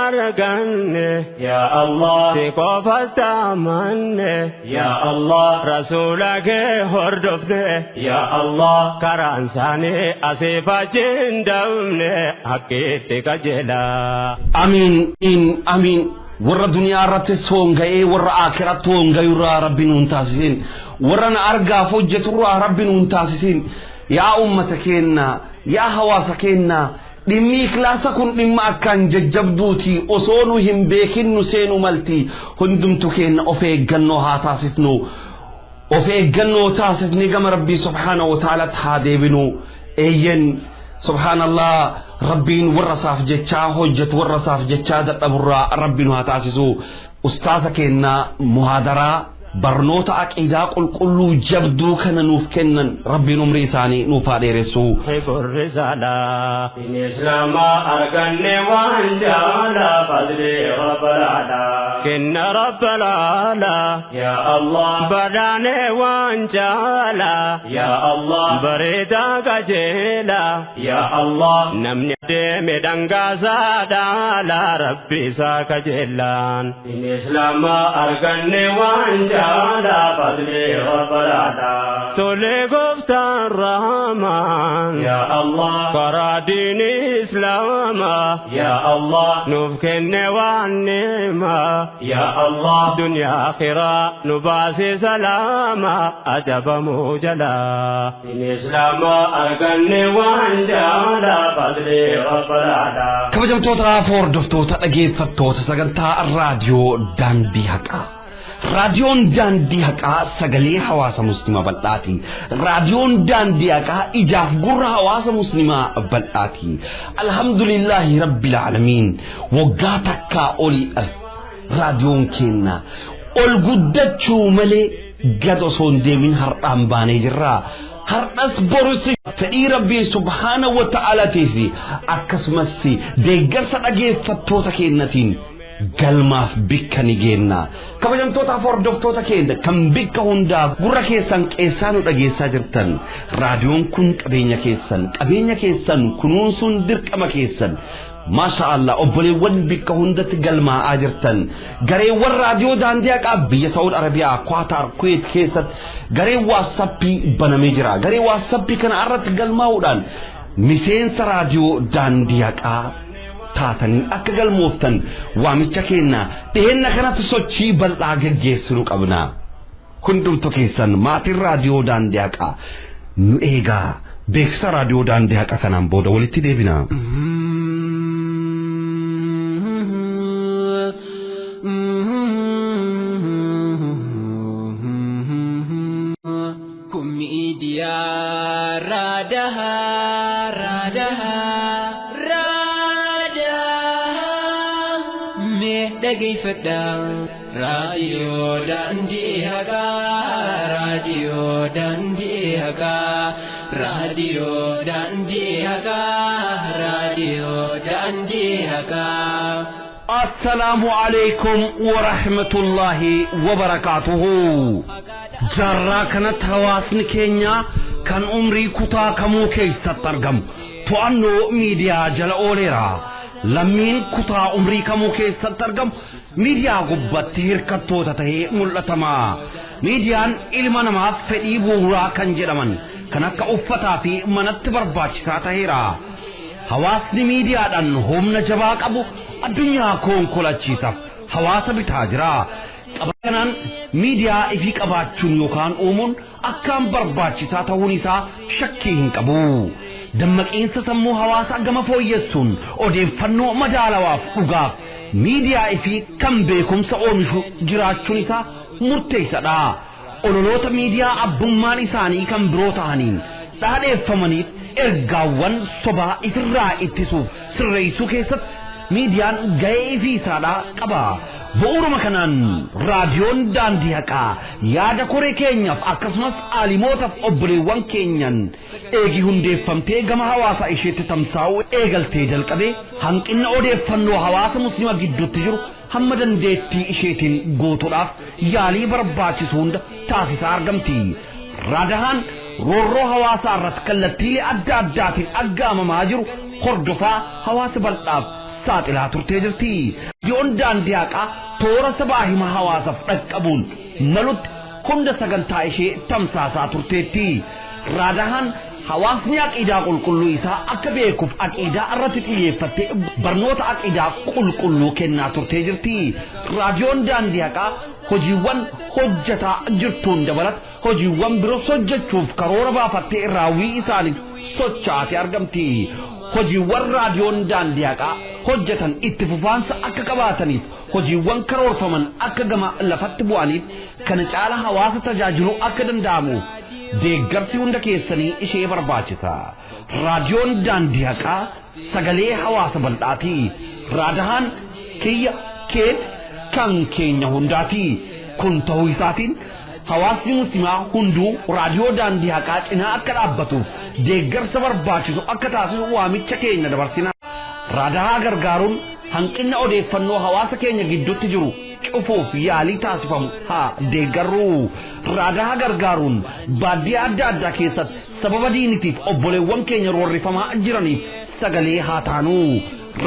أركني يا الله سقفت أمني يا الله رسولك هردفني يا الله كرانساني أسيفا جندمني حقيتك جلا. أمين إن أمين. warra duniyaa irratti soonga'ee warra aakiratti hoongayurraa rabbi nuun taasisin, warra na argaaf hojjeturraa rabbi nuun taasisin. Yaa ummata keenya, yaa hawaasa keenya, dhimmi ikhlaasa kun dhimma akkaan jajjabduuti osoo nu hin beekin nu seenu malti. Hundumtu keenya of eeggannoo haa taasifnu, of eeggannoo taasifni gama rabbii subhaanahu wa ta'aalaatti haa deebinu. Eeyyen subhaanallah, rabbiin warra isaaf jechaa hojjetu warra isaaf jechaa dadhaburraa rabbi nu haa taasisu. Ustaaza keenya muhaadaraa barnoota aqiidaa qulqulluu jabduu kana nuuf kennan rabbiin umrii isaanii nuuf haa dheeressu. Islaama arganne waan jaala fadli rabbalaala. Kenna rabbalaala. Ya Allah. Badhaane waan jaala. Ya Allah. Bareedaa qajeela. Ya Allah. Namni Deeme dhangaasaa dhaala rabbi isaa kajeellaan. Diin Islaamaa arganne waan jaalaa fadli rabbalaadha. Tole gooftaan rahmaan. Yaa Allah. Karaa diini Islaamaa. Yaa Allah. Nuuf kenne waan ni'maa. Yaa Allah. Duniyaa akhiraa nu baase salaama adabamuu jalaa. Diin Islaamaa arganne waan jaalaa fadli rabbalaadha. Kabajamtoota hordoftoota dhaggeeffattoota sagantaa raadiyoo daandii haqaa. Raadiyoon daandii haqaa sagalee hawaasa musliimaa bal'aati. Raadiyoon daandii haqaa ijaaf gurra hawaasa musliimaa bal'aati. Alhamdulillaahi rabbil aalamiin. Waggaa takkaa oliidhaaf raadiyoon keenya ol guddachuu malee gad osoo hin deemin har'aan baanee jirra. Har'as borus fedhii rabbii subhaana wa ta'aalaatii fi akkasumas deeggarsa dhageeffattoota keenyatiin galmaaf bikka ni geenna. Kabajamtootaaf hordoftoota keenya kan bikka hundaa gurra keessan qeessaa nu dhageessaa jirtan raadiyoon kun qabeenya keessan qabeenya keessan kunuunsuun dirqama keessan. Maasha Allah obboleewwan bikka hundatti galmaa'aa jirtan gareewwan raadiyoo daandii haqaa biyya Saawud Arabiyaa Kwaatar Kuweet keessatti garee waasappii banamee jira. Garee waasappii kana irratti galmaa'uudhaan miseensa raadiyoo daandii haqaa taatanii akka galmooftan waamicha keenya dhiheenna kanatti sochii bal'aa geggeessuu qabna. Hundumtu keessan maatiin raadiyoo daandii haqaa nu eegaa beeksisa raadiyoo daandii haqaa kanaan booda walitti deebina. Miidiyaa raadahaa raadahaa raadahaa mee dhageeffadhaa raadiyoo daandii haqaa raadiyoo daandii haqaa raadiyoo daandii haqaa raadiyoo daandii haqaa. Assalaamu alaikum wa rahmatullahi wa barakaatuhu. Jaarraa kanatti hawaasni keenya kan umrii kutaa kamuu keessatti argamu to'annoo miidiyaa jala ooleera. Lammiin kutaa umrii kamuu keessatti argamu miidiyaa gubbatti hirkattoota tahee mul'atama. Miidiyaan ilma namaaf fedhii bu'uuraa kan jedhaman kan akka uffataa fi manatti barbaachisaa taheera. Hawaasni miidiyaadhaan humna jabaa qabu addunyaa konkolachiisaaf hawaasa bitaa jira. Kanaan miidiyaa ifii qabaachuun yookaan uumuun akkaan barbaachisaa ta'uun isaa shakkii hin qabu. Dammaqiinsa sammuu hawaasaa gama fooyyessuun odeeffannoo madaalawaaf dhugaaf miidiyaa ifii kan beekumsa oomishu jiraachuun isaa murteessaadha. Ololoota miidiyaa abbummaan isaanii kan biroo ta'aniin dhaadheeffamaniif ergaawwan sobaa ifirraa ittisuuf sirreessuu keessatti miidiyaan ga'ee ifii isaadhaa qaba. Bu'uuruma kanaan raadiyoon daandii haqaa yaada koree keenyaaf akkasumas aalimootaaf obboleewwan keenyan eegi hundeeffamtee gama hawaasa isheetti tamsaa'uu eegaltee jalqabee hanqina odeeffannoo hawaasa musliima gidduutti jiru hamma dandeettii isheetiin guutuudhaaf yaalii barbaachisu hunda taasisaa argamti. Raadahaan roorroo hawaasaa irratti kallattiilee adda addaatiin aggaamamaa jiru hordofaa hawaasa bal'aaf saaxilaa turtee jirti. Yoon daandii haqaa toora sabaa hima hawaasaaf dhaqqabuun malutti hunda sagantaa ishee tamsaasaa turteetti. Raadahaan hawaasni aqiidaa qulqulluu isaa akka beekuuf aqiidaa irratti xiyyeeffattee barnoota aqiidaa qulqulluu kennaa turtee jirti. Raadiyoon daandii haqaa hojiiwwan hojjetaa jirtuun dabalata hojiiwwan biroos hojjechuuf karoora baafattee raawwii isaaniif sochaatee argamti. Hojiiwwan raadiyoon daandii haqaa hojjetan itti fufaansa akka qabaataniif hojiiwwan karoorfaman akka gama lafatti bu'aniif kana caala hawaasa tajaajiluu akka danda'amu deeggarsi hunda keessanii ishee barbaachisa. Raadiyoon daandii haqaa sagalee hawaasa bal'aati. Raadahaan kiyya keet kan keenya hundaati. Kun ta'uu isaatiin hawaasni musliimaa hunduu raadiyoo daandii haqaa cinaa akka dhaabbatuuf deeggarsa barbaachisu akka taasisu waamicha keenya dabarsina. Raadahaa gargaaruun hanqina odeeffannoo hawaasa keenya gidduutti jiru cufuuf yaalii taasifamu haa deeggarru. Raadahaa gargaaruun baadiyyaa adda addaa keessatti sababa diinitiif obboleewwan keenya roorrifamaa jiraniif sagalee haa taanuu.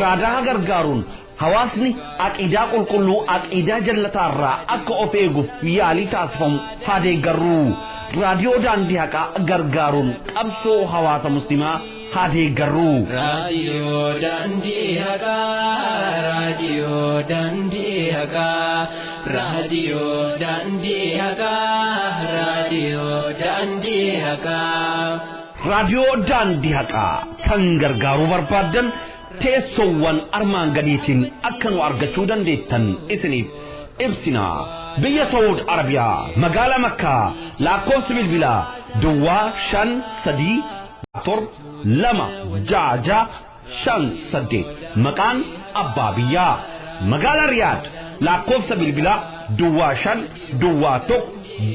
Raadaa gargaaruun hawaasni aqiidaa qulqulluu aqiidaa jallataarraa akka of eeguuf yaalii taasifamu haa deeggarru. Raadiyoo Daandii Haqaa gargaaruun qabsoo hawaasa muslimaa haa deeggarru. Raadiyoo Daandii Haqaa, Raadiyoo Daandii Haqaa, Raadiyoo Daandii Haqaa, Raadiyoo Daandii Haqaa. Raadiyoo Daandii Haqaa kan gargaaruu barbaaddan teessoowwan armaan gadiitiin akka nu argachuu dandeettan isiniif ibsina. Biyya Saawud Arabiyaa magaalaa Makkaa lakkoofsi bilbilaa Duwwaa 5 3 7 2 6 6 5 8 maqaan Abbaa Biyyaa. Magaalaa Riyaad lakkoofsa bilbilaa Duwwaa 5 Duwwaa 1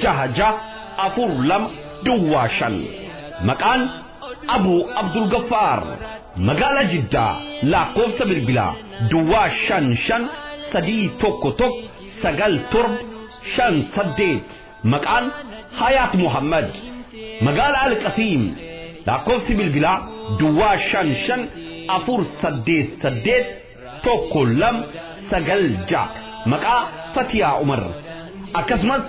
6 6 4 2 Duwwaa 5 maqaan Abu Abdul Gaffaar. Magaalaa Jiddaa lakkoofsa bilbilaa Duwwaa 5 5 3 1 1 9 7 5 8 maqaan Hayaat Muhammad. Magaalaa Alqasiim lakkoofsi bilbilaa Duwwaa 5 5 4 8 8 1 2 9 6 maqaa Fatiyaa Umar. Akkasumas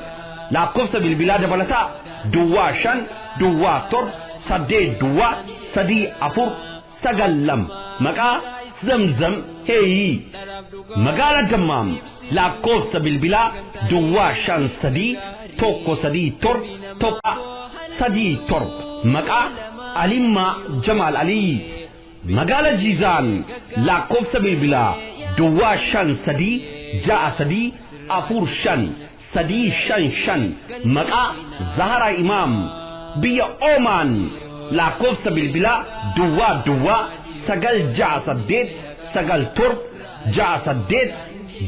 lakkoofsa bilbilaa dabalataa Duwwaa 5 Duwwaa 7 8 Duwwaa 3 4 9 2 maqaa Zamzam Heeyi. Magaalaa Dammaam lakkoofsa bilbilaa Duwwaa 5 3 1 3 7 1 3 7 maqaa Alimmaa Jamaal Alii. Magaalaa Jiizaan lakkoofsa bilbilaa Duwwaa 5 3 6 3 4 5 3 5 5 maqaa Zahara Imaam. Biyya Oomaan lakkoofsa bilbilaa Duwwaa Duwwaa 9 6 8 9 7 6 8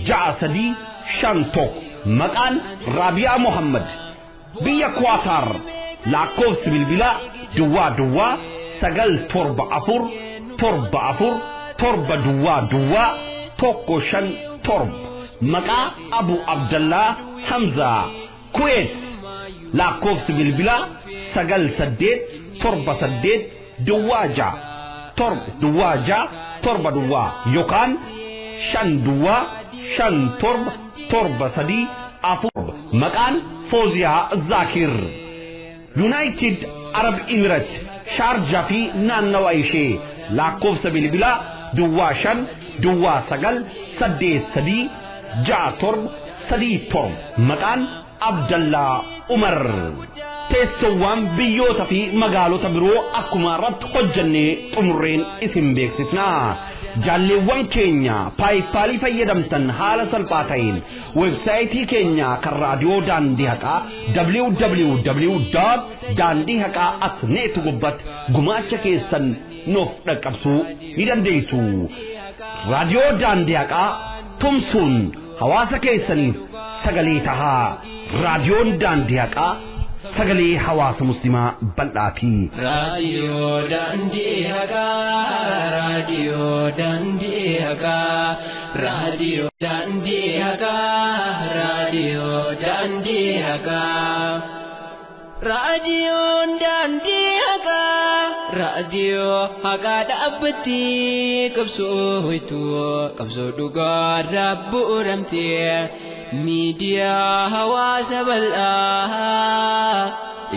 6 3 5 1 maqaan Raabiyaa Muhammad. Biyya Kuwaatar lakkoofsi bilbilaa Duwwaa Duwwaa 9 7 4 7 4 7 Duwwaa Duwwaa 1 5 7 maqaa Abu Abdallaa Hamzaa. Kuweet lakkoofsi bilbilaa 9 8 7 8 Duwwaa 6 7 Duwwaa 6 7 Duwwaa yookaan 5 Duwwaa 5 7 7 3 4 maqaan Fooziyaa Zaakir. United Arab Emirates Sharjah fi naannawa ishee lakkoofsa bilbilaa Duwwaa 5 Duwwaa 9 8 3 6 7 3 7 maqaan Abdallaa Umar. Teessoowwan biyyoota fi magaalota biroo akkuma irratti hojjannee xumurreen isin beeksisna. Jaalleewwan keenya paayipaalii fayyadamtan haala salphaa ta'een weebsaayitii keenya kan raadiyoo Daandii Haqaa www.daandihaqaa.net gubbatti gumaacha keessan nuuf dhaqqabsuu ni dandeessu. Raadiyoo Daandii Haqaa tumsuun hawaasa keessaniif sagalee tahaa. Raadiyoon Daandii Haqaa sagalee hawaasa muslimaa bal'aati. Raadiyoo Daandii Haqaa, Raadiyoo Daandii Haqaa, Raadiyoo Daandii Haqaa, Raadiyoo Daandii Haqaa. Raadiyoon Daandii Haqaa, Raadiyoo Haqaa dhaabbatti qabsoo hoytuu, qabsoo dhugaa bu'uuramtee. Miidiyaa hawaasa bal'aa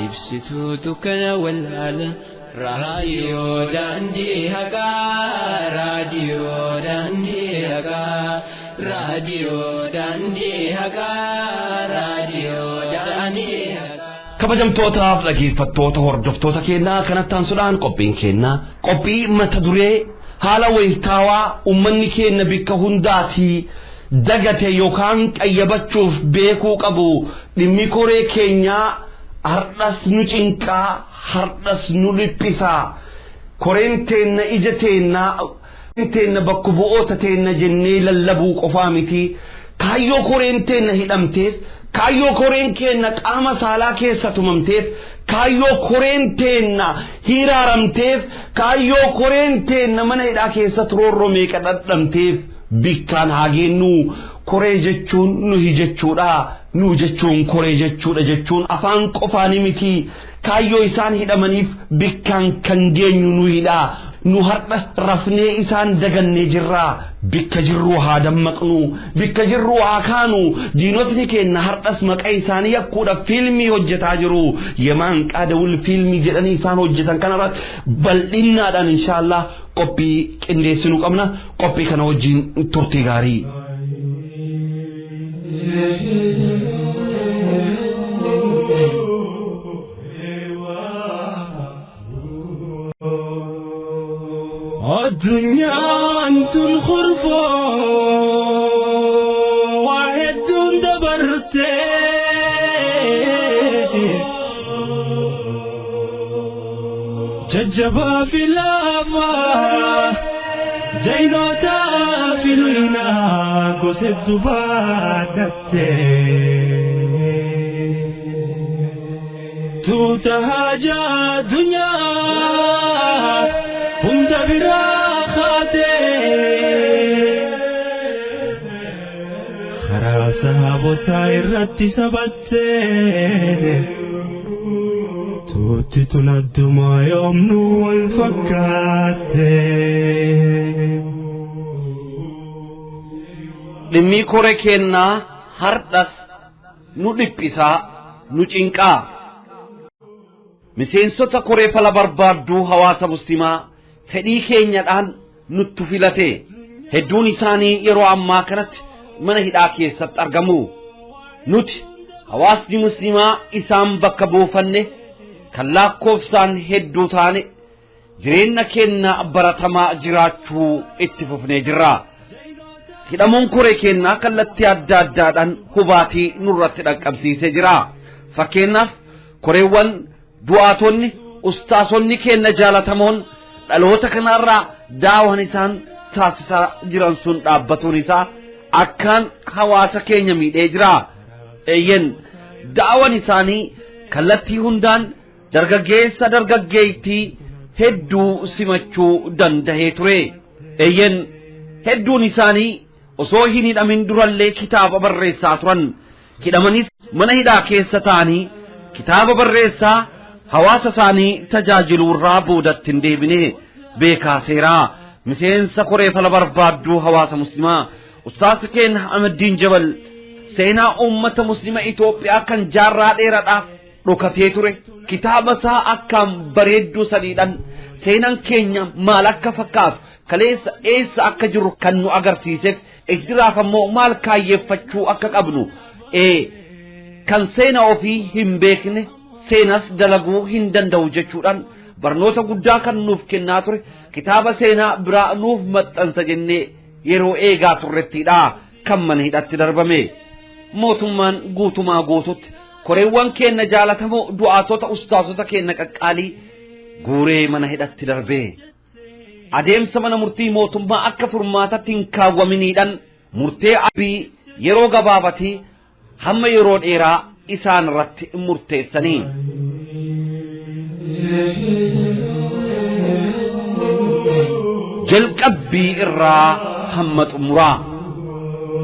ibsituu dukkana wallaala. Raadiyoo Daandii Haqaa, Raadiyoo Daandii Haqaa, Raadiyoo Daandii Haqaa, Raadiyoo Daandii Haqaa. Kabajamtootaaf dhaggeeffattoota hordoftoota keenyaa kanatti aansuudhaan qophiin keenyaa qophii mata duree haala wayitaawaa uummanni keenya bikka hundaatii dagate yookaan qayyabachuuf beekuu qabu dhimmi koree keenyaa hardhas nu cinqaa hardhas nu dhiphisaa koreen teenna ija teenna teenna bakka bu'oota teenna jennee lallabuu qofaa miti kaayyoo koreen teenna hidhamteef kaayyoo koreen keenna qaama saalaa keessa tumamteef kaayyoo koreen teenna hiraaramteef kaayyoo koreen teenna mana hidhaa keessa turoorroo meeqa dhadhamteef bikkaan haa geennu. Koree jechuun nuhi jechuudha, nu jechuun koree jechuudha jechuun afaan qofaani miti. Kaayyoo isaan hidhamaniif bikkaan kan geenyu nuhidha. Nu har'a rafnee isaan dagannee jirraa bikka jirru haa dammaqnu bikka jirru haa kaanu diinotni keenya har'as maqaa isaanii yakkuudhaaf fiilmii hojjetaa jiru yemaan qaadawul fiilmii jedhanii isaan hojjetan kanarratti bal'innaadhaan inshaallah qophii qindeessinuu qabna qophii kana wajjin turtii gaarii. الدنيا أنتم خرفة واحد دبرتي ججبا في الأفا جينوتا في الوينا قصد بادتي توتها دنيا hunda biraa kaatee karaa sahaabotaa irratti sabattee tuutti tun addumaa yoomnuu wal fakkaatte. Dhimmi koree kennaa hardhas nu dhiphisaa nu cinqaa. Miseensota koree fala barbaadduu hawaasa muslimaa fedhii keenyadhaan nuttu filate hedduun isaanii yeroo ammaa kanatti mana hidhaa keessatti argamu nuti hawaasni muslimaa isaan bakka buufanne kan lakkoofsaan hedduu taane jireenya keenya baratamaa jiraachuu itti fufnee jirra. Hidhamuun koree keenyaa kallattii adda addaadhaan hubaatii nurratti dhaqqabsiisee jira. Fakkeenyaaf koreewwan du'aatonni ustaasonni keenya jaalatamoon dhaloota kanarraa daawwan isaan taasisaa jiran sun dhaabbatuun isaa akkaan hawaasa keenya miidhee jira. Eeyyen daawwan isaanii kallattii hundaan dargaggeessa dargaggeettii hedduu simachuu dandahee ture. Eeyyen hedduun isaanii osoo hin hidhamin durallee kitaaba barreessaa turan. Hidhamanis mana hidhaa keessa ta'anii kitaaba barreessaa hawaasa isaanii tajaajiluurraa boodatti hin deebine beekaa seeraa miseensa koree fala barbaadduu hawaasa muslimaa ustaas keenya Ahmadiin Jabal seenaa uummata muslima Itoophiyaa kan jaarraa dheeraadhaaf dhokatee ture kitaaba isaa akkaan bareedduu sadiidhaan seenaan keenya maal akka fakkaatu kaleessa eessa akka jiru kan nu agarsiiseef ijjiraaf ammoo maal kaayyeeffachuu akka qabnu kan seenaa ofii hin beekne seenas dalaguu hin danda'u jechuudhaan barnoota guddaa kan nuuf kennaa ture kitaaba seenaa biraa nuuf maxxansa jennee yeroo eegaa turrettidha kan mana hidhatti darbame mootummaan guutumaa guututti koreewwan keenya jaalatamoo du'aatota ustaasota keenya qaqqaalii guuree mana hidhatti darbe adeemsa mana murtii mootummaa akka furmaatatti hin kaawwaminiidhaan murtee abii yeroo gabaabatii hamma yeroo dheeraa isaan irratti murteessanii. Jalqabbii irraa hamma xumuraa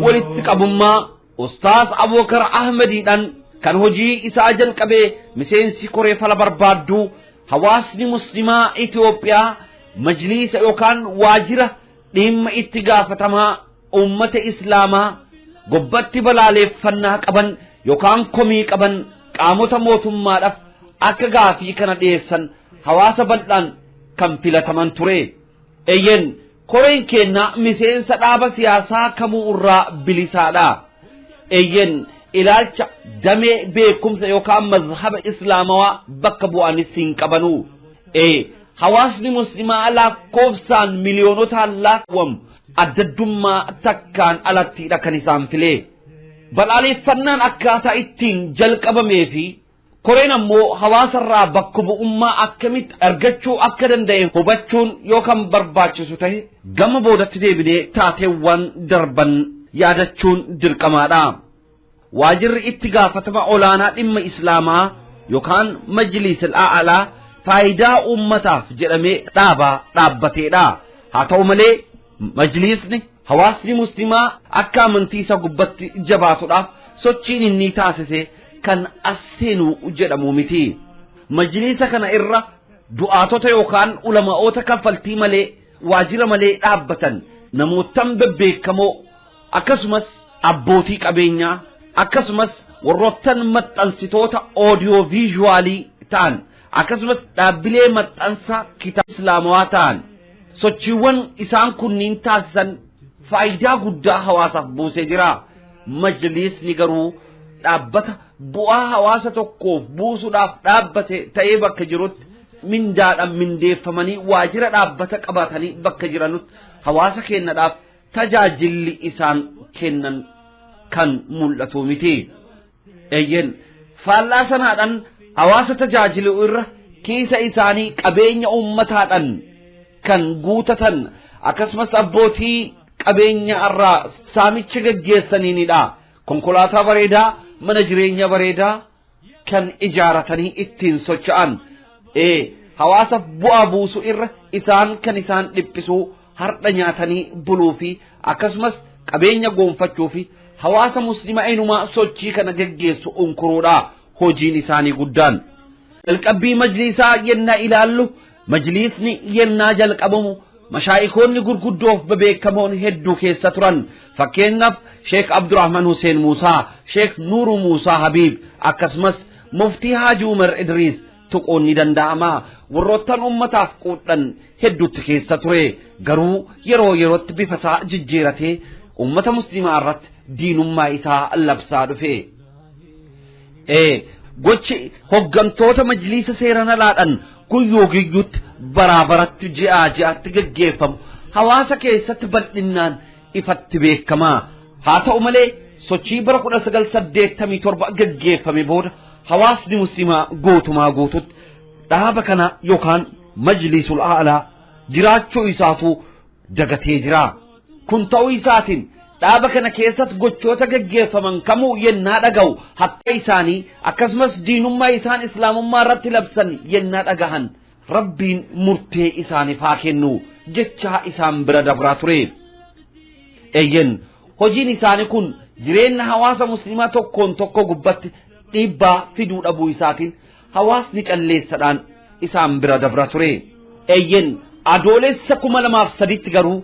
walitti qabummaa Ustaas Abubakar Ahmediidhaan kan hojii isaa jalqabee miseensi koree fala barbaadduu hawaasni muslimaa Itoophiyaa majliisa yookaan waajira dhimma itti gaafatamaa uummata islaamaa gobbatti balaaleeffannaa qaban yookaan komii qaban qaamota mootummaadhaaf akka gaafii kana dhiyeessan hawaasa bal'aan kan filataman ture. Eeyyen koreen keenya miseensa dhaaba siyaasaa kamuu irraa bilisaadha. Eeyyen ilaalcha damee beekumsa yookaan mazhaba islaamawaa bakka bu'anis hin qabanu. Hawaasni muslimaa lakkoofsaan miliyoonotaan lakkaawwamu addaddummaa takkaan alattiidha kan isaan filee. Balaaleffannaan akkaataa ittiin jalqabamee fi koreen ammoo hawaasarraa bakka bu'ummaa akkamitti argachuu akka danda'e hubachuun yookaan barbaachisu ta'e gama boodatti deebinee taateewwan darban yaadachuun dirqamaadha. Waajirri itti gaafatama olaanaa dhimma Islaamaa yookaan majliisil a'alaa faayidaa uummataaf jedhamee dhaabaa dhaabbateedha. Haa ta'u malee majliisni hawaasni muslimaa akka amantii isa gubbatti jabaatuudhaaf sochiin inni taasise kan as seenuu jedhamu miti. Majliisa kana irra Du'aatota yookaan ulama'oota kaffaltii malee waajjira malee dhaabbatan, namootan bebbeekamoo, akkasumas abbootii qabeenyaa, akkasumas warroottan maxxansitoota oodiyoo viizuwaalii ta'an, akkasumas dhaabbilee maxxansa kitaaba islaamawaa ta'an, sochiiwwan isaan kunniin taasisan faayidaa guddaa hawaasaaf buusee jira. Majlisni garuu dhaabbata bu'aa hawaasa tokkoof buusuudhaaf dhaabbate ta'ee bakka jirutti, mindaadhaan mindeeffamanii waajjira dhaabbata qabatanii bakka jiranutti, hawaasa kennadhaaf tajaajilli isaan kennan kan mul'atu miti. Eeyyen, faallaa sanaadhaan hawaasa tajaajilu irra kiisa isaanii qabeenya uummataadhaan kan guutatan, akkasumas abbootii qabeenya irraa saamicha gaggeessaniinidha. Konkolaataa bareedaa, mana jireenya bareedaa kan ijaaratanii ittiin socho'an. Hawaasa bu'aa buusu irra isaan kan isaan dhiphisuu har'a nyaatanii buluu fi akkasumas qabeenya goonfachuu fi hawaasa muslima eenyumaa sochii kana geggeessu unkuruudha hojiin isaanii guddaan. Jalqabbii majliisaa yennaa ilaallu, majliisni yennaa jalqabamu mashaayikoonni gurguddoof bebeekamoon hedduu keessa turan. Fakkeenyaaf Sheek Abdurrahman Hussein Muusaa, Sheek Nuuru Muusaa Habiib, akkasumas Muftii Haaji Umar Idriis tuquun ni danda'ama. Warroottan ummataaf quudhan hedduutti keessa ture. Garuu yeroo yerootti bifa isaa jijjiiratee ummata musliimaa irratti diinummaa isaa labsaa dhufe. Gochi hoggantoota majliisa seeran alaadhaan guyyuu guyyuutti, baraa baratti, ji'aa ji'aatti gaggeeffamu hawaasa keessatti bal'innaan ifatti beekamaa. Haa ta'u malee, sochii bara 1987 gaggeeffame booda hawaasni musliimaa guutumaa guututti dhaaba kana yookaan majliisul a'laa jiraachuu isaatu dagatee jira. Kun ta'uu isaatiin dhaaba kana keessatti gochoota gaggeeffaman kamuu yennaa dhaga'u, hatta isaanii akkasumas diinummaa isaan islaamummaa irratti labsan yennaa dhagahan, rabbiin murtee isaaniif haa kennu jechaa isaan bira dabraa ture. Eeyyen, hojiin isaanii kun jireenya hawaasa musliimaa tokkoon tokko gubbatti dhiibbaa fiduu dhabuu isaatiin hawaasni calleessadhaan isaan bira dabra ture. Eeyyen, adoolessa 2003tti garuu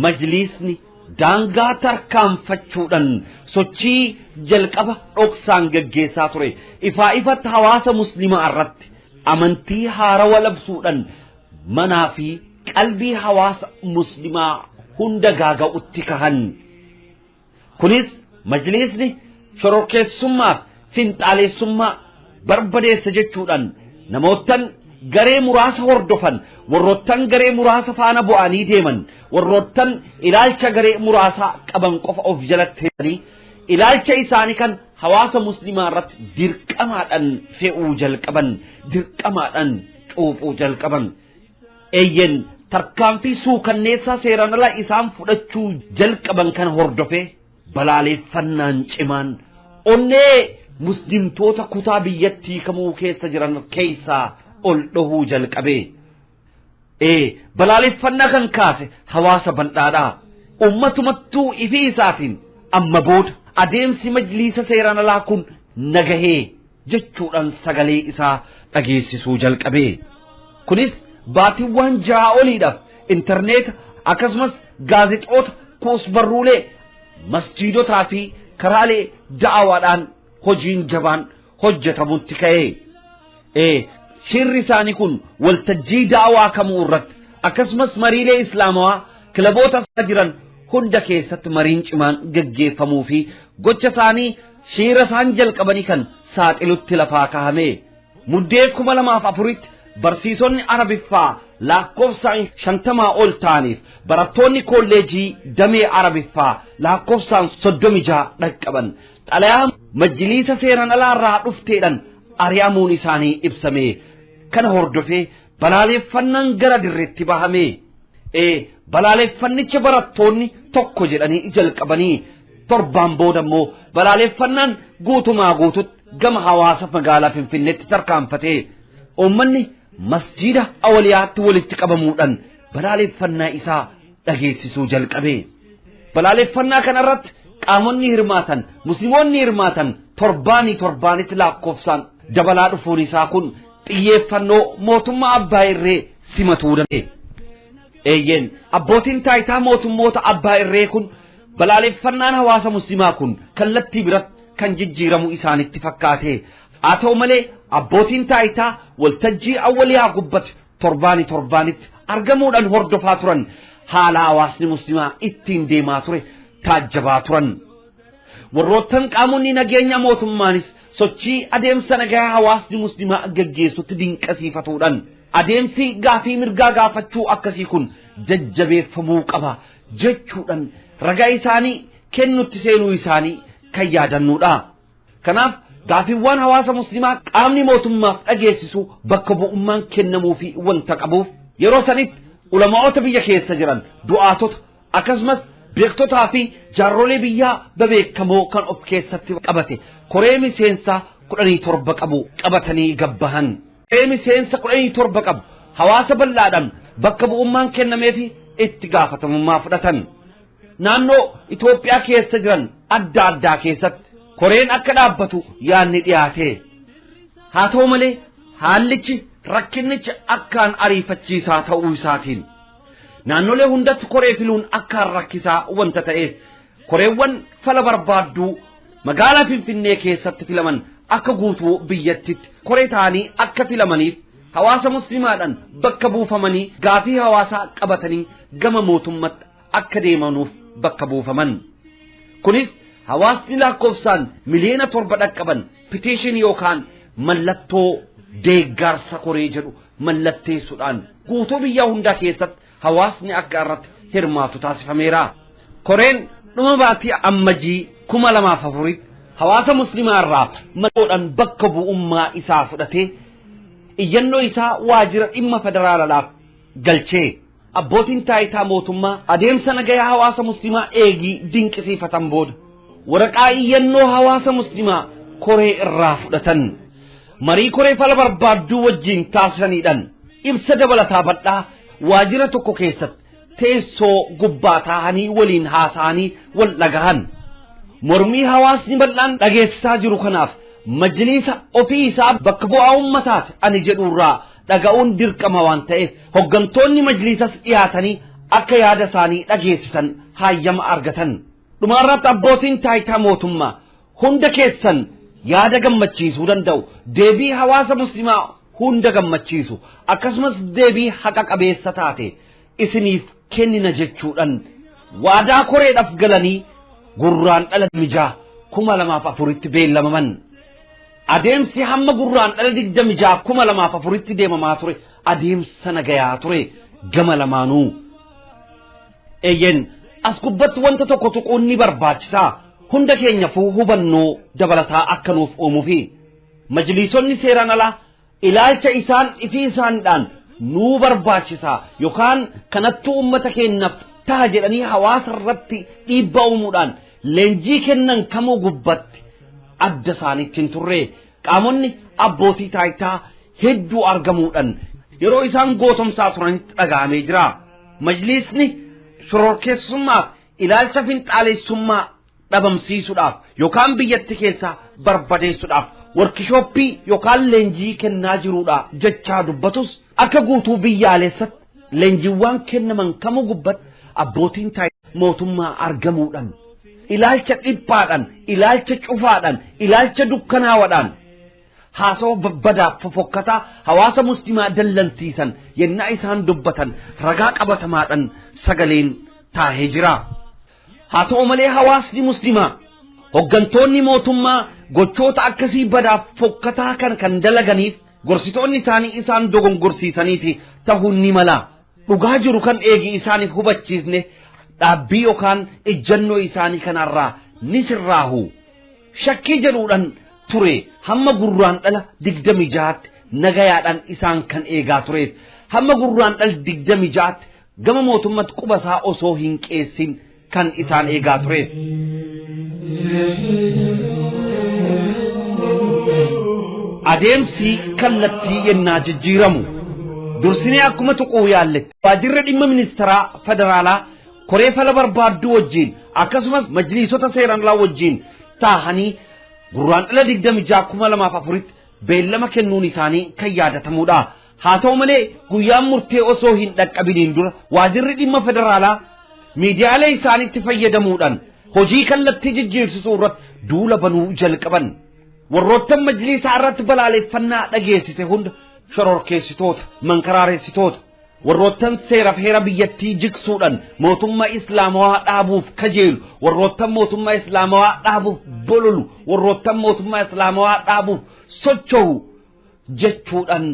majliisni daangaa tarkaanfachuudhaan sochii jalqaba dhoksaan gaggeessaa ture ifaa ifatti hawaasa musliimaa irratti amantii haarawa labsuudhaan manaa fi qalbii hawaasa musliimaa hunda gaaga'utti kahan. Kunis majliisni shororkeessummaa fi finxaaleessummaa barbadeessa jechuudhaan namoottan garee muraasa hordofan, warroottan garee muraasa faana bu'anii deeman, warroottan ilaalcha garee muraasaa qaban qofa of jalatti hiranii ilaalcha isaanii kan hawaasa musliimaa irratti dirqamaadhaan fe'uu jalqaban, dirqamaadhaan cuuphuu jalqaban. Eeyyen, tarkaanfii suukanneessaa seeraan ala isaan fudhachuu jalqaban kana hordofee balaaleeffannaan cimaan onnee muslimtoota kutaa biyyattii kamuu keessa jiran keessaa ol dhahuu jalqabe. Balaaleffannaa kan kaase hawaasa bal'aadha. Ummatumattuu ifii isaatiin amma booda adeemsi majliisa seeraan alaa kun nagahee jechuudhaan sagalee isaa dhageessisuu jalqabe. Kunis baatiiwwan 6 oliidhaaf intarneeta, akkasumas gaazexoota, kuusbarruulee, masjiidotaa fi karaalee da'awaadhaan hojiin jabaan hojjetamutti ka'e. Shirri isaanii kun waltajjii da'awaa kamuu irratti, akkasumas mariilee islaamawaa kilaboota jiran hunda keessatti mariin cimaan gaggeeffamuu fi gocha isaanii shiira isaan jalqabanii kan saaxilutti lafaa kaahame. Muddee 2004tti barsiisonni Arabiffaa lakkoofsaan 50 ol ta'aniif barattoonni kolleejii damee Arabiffaa lakkoofsaan 36 dhaqqaban xalayaa majliisa seeran alaarraa dhufteedhaan ari'amuun isaanii ibsame. Kana hordofee balaaleffannaan gara dirreetti bahame. Balaaleffannicha barattoonni tokko jedhanii jalqabanii torbaan booda immoo balaaleffannaan guutumaa guututti gama hawaasa magaalaa Finfinneetti tarkaanfatee uummanni masjiida Awaliyaatti walitti qabamuudhaan balaaleffannaa isaa dhageessisuu jalqabe. Balaaleffannaa kanarratti qaamonni hirmaatan, musliimoonni hirmaatan torbaanii torbaanitti lakkoofsaan dabalaa dhufuun isaa kun Xiyyeeffannoo mootummaa abbaa irree simatuu danda'e. Eeyyeen abbootiin taayitaa mootummoota abbaa irree kun balaaleffannaan hawaasa muslimaa kun kallattii biratti kan jijjiiramu isaanitti fakkaate. Haa ta'u malee abbootiin taayitaa waltajjii awwaliyaa gubbatti torbaani torbaanitti argamuudhaan hordofaa turan haala hawaasni muslimaa ittiin deemaa ture taajjabaa turan. Warroottan qaamonni nageenya mootummaanis sochii adeemsa nagaa hawaasni muslimaa gaggeessutti dinqisiifatuudhaan adeemsi gaafii mirgaa gaafachuu akkasii kun jajjabeeffamuu qaba jechuudhaan ragaa isaanii kennutti seenuu isaanii kan yaadannuudha. Kanaaf gaafiiwwan hawaasa muslimaa qaamni mootummaaf dhageessisu bakka bu'ummaan kennamuufi wanta qabuuf yeroo sanitti ulamaa'ota biyya keessa jiran du'aatota akkasumas beektotaa fi jaarrolee biyyaa bebeekamoo kan of keessatti qabate koree miseensaa 17 qabu qabatanii gabbahan. Koree miseensa 17 qabu hawaasa bal'aadhaan bakka bu'ummaan kennameefi itti gaafatamummaa fudhatan. Naannoo Itoophiyaa keessa jiran adda addaa keessatti koreen akka dhaabbatu yaadni dhiyaate. Haa ta'u malee haallichi rakkinnichi akkaan ariifachiisaa ta'uu isaatiin naannolee hundatti koree filuun akkaan rakkisaa wanta ta'eef koreewwan fala barbaadduu magaalaa Finfinnee keessatti filaman akka guutuu biyyattitti koree ta'anii akka filamaniif hawaasa muslimaadhaan bakka buufamanii gaafii hawaasaa qabatanii gama mootummaatti akka deemanuuf bakka buufaman. Kunis hawaasni lakkoofsaan 7 miliyoona dhaqqaban pitiishinii yookaan mallattoo deeggarsa koree jedhu mallatteessuudhaan guutuu biyya hundaa keessatti hawaasni akka irratti hirmaatu taasifameera. Koreen dhuma baatii ammajii 2004 hawaasa muslimaa irraa mallattoodhaan bakka bu'ummaa isaa fudhatee iyyannoo isaa waajjira dhimma federaalaadhaaf galchee abbootiin taayitaa mootummaa adeemsa nagayaa hawaasa muslimaa eegii dinqisiifatan booda waraqaa iyyannoo hawaasa muslimaa koree irraa fudhatan. Marii koree fala barbaadduu wajjin taasisaniidhaan ibsa dabalataa bal'aa waajjira tokko keessatti teessoo gubbaa taa'anii waliin haasa'anii wal dhagahan. Mormii hawaasni bal'aan dhageessisaa jiru kanaaf majliisa ofii isaa bakka bu'aa uummataati ani jedhurraa dhaga'uun dirqama waan ta'eef hoggantoonni majliisas dhiyaatanii akka yaada isaanii dhageessisan hayyama argatan. Dhumaarratti abbootiin taayitaa mootummaa hunda keessan yaada gammachiisuu danda'u deebii hawaasa muslimaa hunda gammachiisu akkasumas deebii haqa qabeessa taate isiniif kennina jechuudhaan waadaa koreedhaaf galanii gurraan dhala mijaa 2004tti beellamaman. Adeemsi hamma gurraan dhala 26 2004tti deemamaa ture adeemsa nagayaa ture gama lamaanuu. Eeyyen as gubbatti wanta tokko tuquun ni barbaachisaa. Hunda keenyaafuu hubannoo dabalataa akka nuuf uumuufi majliisonni seeraan alaa ilaalcha isaan ifii isaaniidhaan nuu barbaachisaa yookaan kanattuu uummata keenyaaf taha jedhanii hawaasa irratti dhiibbaa uumuudhaan leenjii kennan kamuu gubbatti adda isaaniitti hin turre qaamonni abbootii taayitaa hedduu argamuudhaan yeroo isaan gootomsaa turanitti dhaga'amee jira. Majliisni shororkeessummaaf ilaalcha finxaalessummaa dhabamsiisuudhaaf yookaan biyyatti keessaa barbadeessuudhaaf workishooppii yookaan leenjii kennaa jiruudha jechaa dubbatus akka guutuu biyyaalessatti leenjiiwwan kennaman kamuu gubbatti abbootiin taayitaa mootummaa argamuudhaan ilaalcha dhiphaadhaan ilaalcha cufaadhaan ilaalcha dukkanaawaadhaan haasawaa babbadaaf fofokkataa hawaasa muslimaa dallansiisan yennaa isaan dubbatan ragaa qabatamaadhaan sagaleen taahee jira. Haa ta'u malee hawaasni muslimaa hoggantoonni mootummaa gochoota akkasii badaaf fokkataa kan dalaganiif gorsitoonni isaanii isaan dogongorsiisaniiti ta'uun ni mala. Dhugaa jiru kan eegi isaaniif hubachiifne dhaabbii yookaan ejjannoo isaanii kanarraa ni sirraahu. Shakkii jedhuudhaan ture hamma gurraan dhala 26tti nagayaadhaan isaan kan eegaa tureef hamma gurraan dhala 26tti gama mootummaatti qubasaa osoo hin qeessin kan isaan eegaa tureef. Adeemsi kallattii yennaa jijjiiramu dursinee akkuma tuquu yaalle waajjirri dhimma ministeeraa federaalaa koree fala barbaadduu wajjin akkasumas majliisota seeraan alaa wajjin taahanii gurraan dhala 26 2004tti beellama kennuun isaanii kan yaadatamuudha. Haa ta'u malee guyyaan murtee osoo hin dhaqqabiniin dura waajirri dhimma federaalaa miidiyaalee isaanitti fayyadamuudhaan hojii kallattii jijjiirsisuu irratti duula banuu jalqaban. Warroottan majliisaa irratti balaaleffannaa dhageessise hunda shororkeessitoota, mankaraareessitoota, warroottan seeraaf heera biyyattii jigsuudhaan mootummaa islaamawaa dhaabuuf kajeelu, warroottan mootummaa islaamawaa dhaabuuf bololu, warroottan mootummaa islaamawaa dhaabuuf socho'u jechuudhaan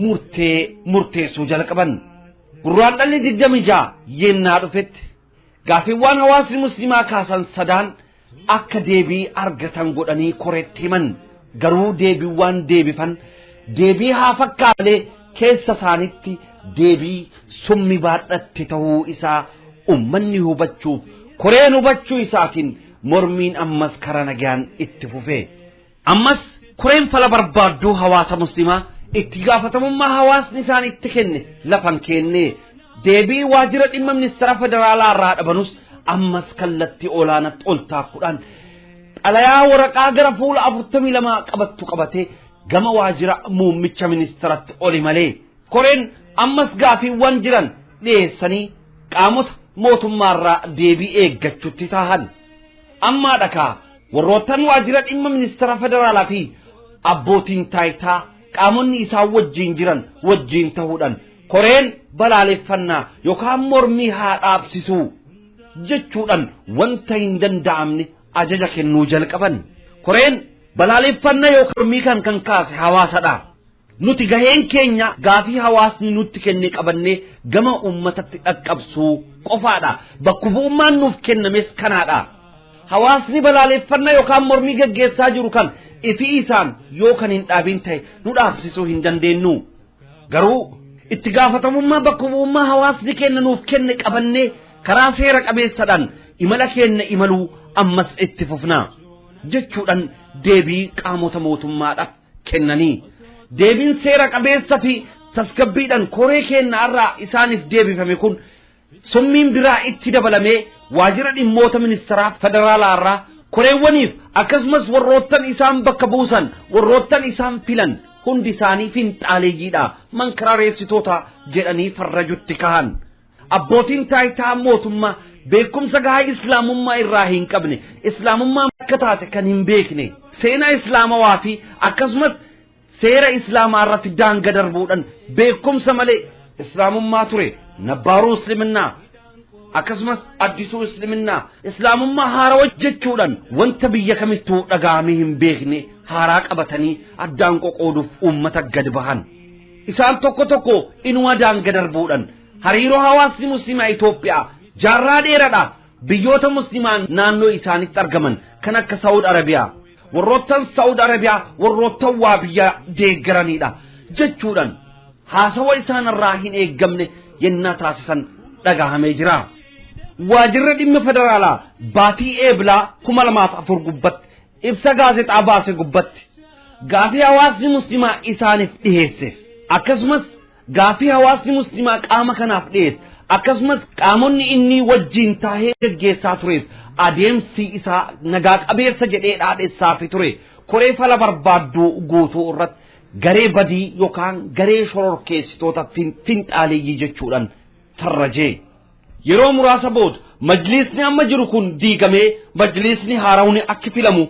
murtee murteessuu jalqaban. Gurraan dhalli 26 yennaa dhufetti gaaffiiwwan hawaasni musliimaa kaasan sadaan akka deebii argatan godhanii koreetti himan. Garuu deebiiwwan deebifan deebii haa fakkaalee keessa isaanitti deebii summi baadhatte ta'uu isaa ummanni hubachuuf koreen hubachuu isaatiin mormiin ammas karaa nagaan itti fufe. Ammas koreen fala barbaadduu hawaasa musliimaa itti gaafatamummaa hawaasni isaan itti kenne lafan kenne deebii waajjira dhimma ministeera federaalaa irraa dhabanus ammas kallattii olaanaatti ol taakkuudhaan xalayaa waraqaa gara fuula 42 qabattu qabatee gama waajjira muummicha ministeeratti oli malee koreen ammas gaafiiwwan jiran dhiyeessanii qaamota mootummaarraa deebii eeggachuutti taahan. Ammaa dhakaa warroottan waajjira dhimma ministeera federaalaa fi abbootiin taayitaa qaamonni isaan wajjiin jiran wajjiin ta'uudhaan koreen balaaleffannaa yookaan mormii haa dhaabsisuu jechuudhaan wanta hin danda'amne ajaja kennuu jalqaban. Koreen balaaleffannaa yookaan mormii kan kaase hawaasadha. Nuti gaheen keenya gaafii hawaasni nutti kenne qabannee gama uummatatti dhaqqabsuu qofaadha. Bakka bu'ummaan nuuf kennames kanaadha. Hawaasni balaaleffannaa yookaan mormii gaggeessaa jiru kan ifii isaan yoo kan hin dhaabin ta'e nu dhaabsisuu hin dandeenyu. Garuu itti gaafatamummaa bakka bu'ummaa hawaasni kenna nuuf kenne qabannee karaa seera qabeessadhaan imala keenya imaluu ammas itti fufna jechuudhaan deebii qaamota mootummaadhaaf kennanii. Deebiin seera qabeessa fi tasgabbiidhaan koree keenya irraa isaaniif deebifame kun summiin biraa itti dabalamee waajjira dhimmoota ministeeraa federaalaa irraa koreewwaniif akkasumas warroottan isaan bakka buusan warroottan isaan filan hundi isaanii finxaaleeyyiidha mankarareessitoota jedhanii farrajutti kahan. Abbootiin taayitaa mootummaa beekumsa gahaa islaamummaa irraa hin qabne, islaamummaa akka taate kan hin beekne, seenaa islaamawaa fi akkasumas seera islaamaa irratti daanga darbuudhaan beekumsa malee islaamummaa ture nabbaaruu isliminnaa akkasumas addisuu isliminnaa islaamummaa haarawaa jechuudhaan wanta biyya kamittuu dhaga'amee hin beekne haaraa qabatanii addaan qoqooduuf uummata gad bahan. Isaan tokko tokko inuma daanga darbuudhaan hariiroo hawaasni musliimaa Itoophiyaa jaarraa dheeraadhaaf biyyoota musliimaa naannoo isaanitti argaman kan akka Saawud Arabiyaa warroottan Saawud Arabiyaa warroottan waa biyya deeggaranidha jechuudhaan haasawa isaan irraa hin eeggamne yennaa taasisan dhagahamee jira. Waajjirri dhimma federaalaa baatii eeblaa 2004 gubbatti ibsa gaazexaa baase gubbatti gaafii hawaasni musliimaa isaaniif dhiheesse akkasumas gaafii hawaasni musliimaa qaama kanaaf dhiheesse akkasumas qaamonni inni wajjiin taahee gaggeessaa tureef adeemsi isaa nagaa qabeessa jedhee dhaadhessaafi ture koree fala barbaadduu guutuu irratti garee badii yookaan garee shororkeessitoota finxaaleeyyii jechuudhaan farrajee. Yeroo muraasa booda majliisni amma jiru kun diigamee majliisni haarawni akka filamu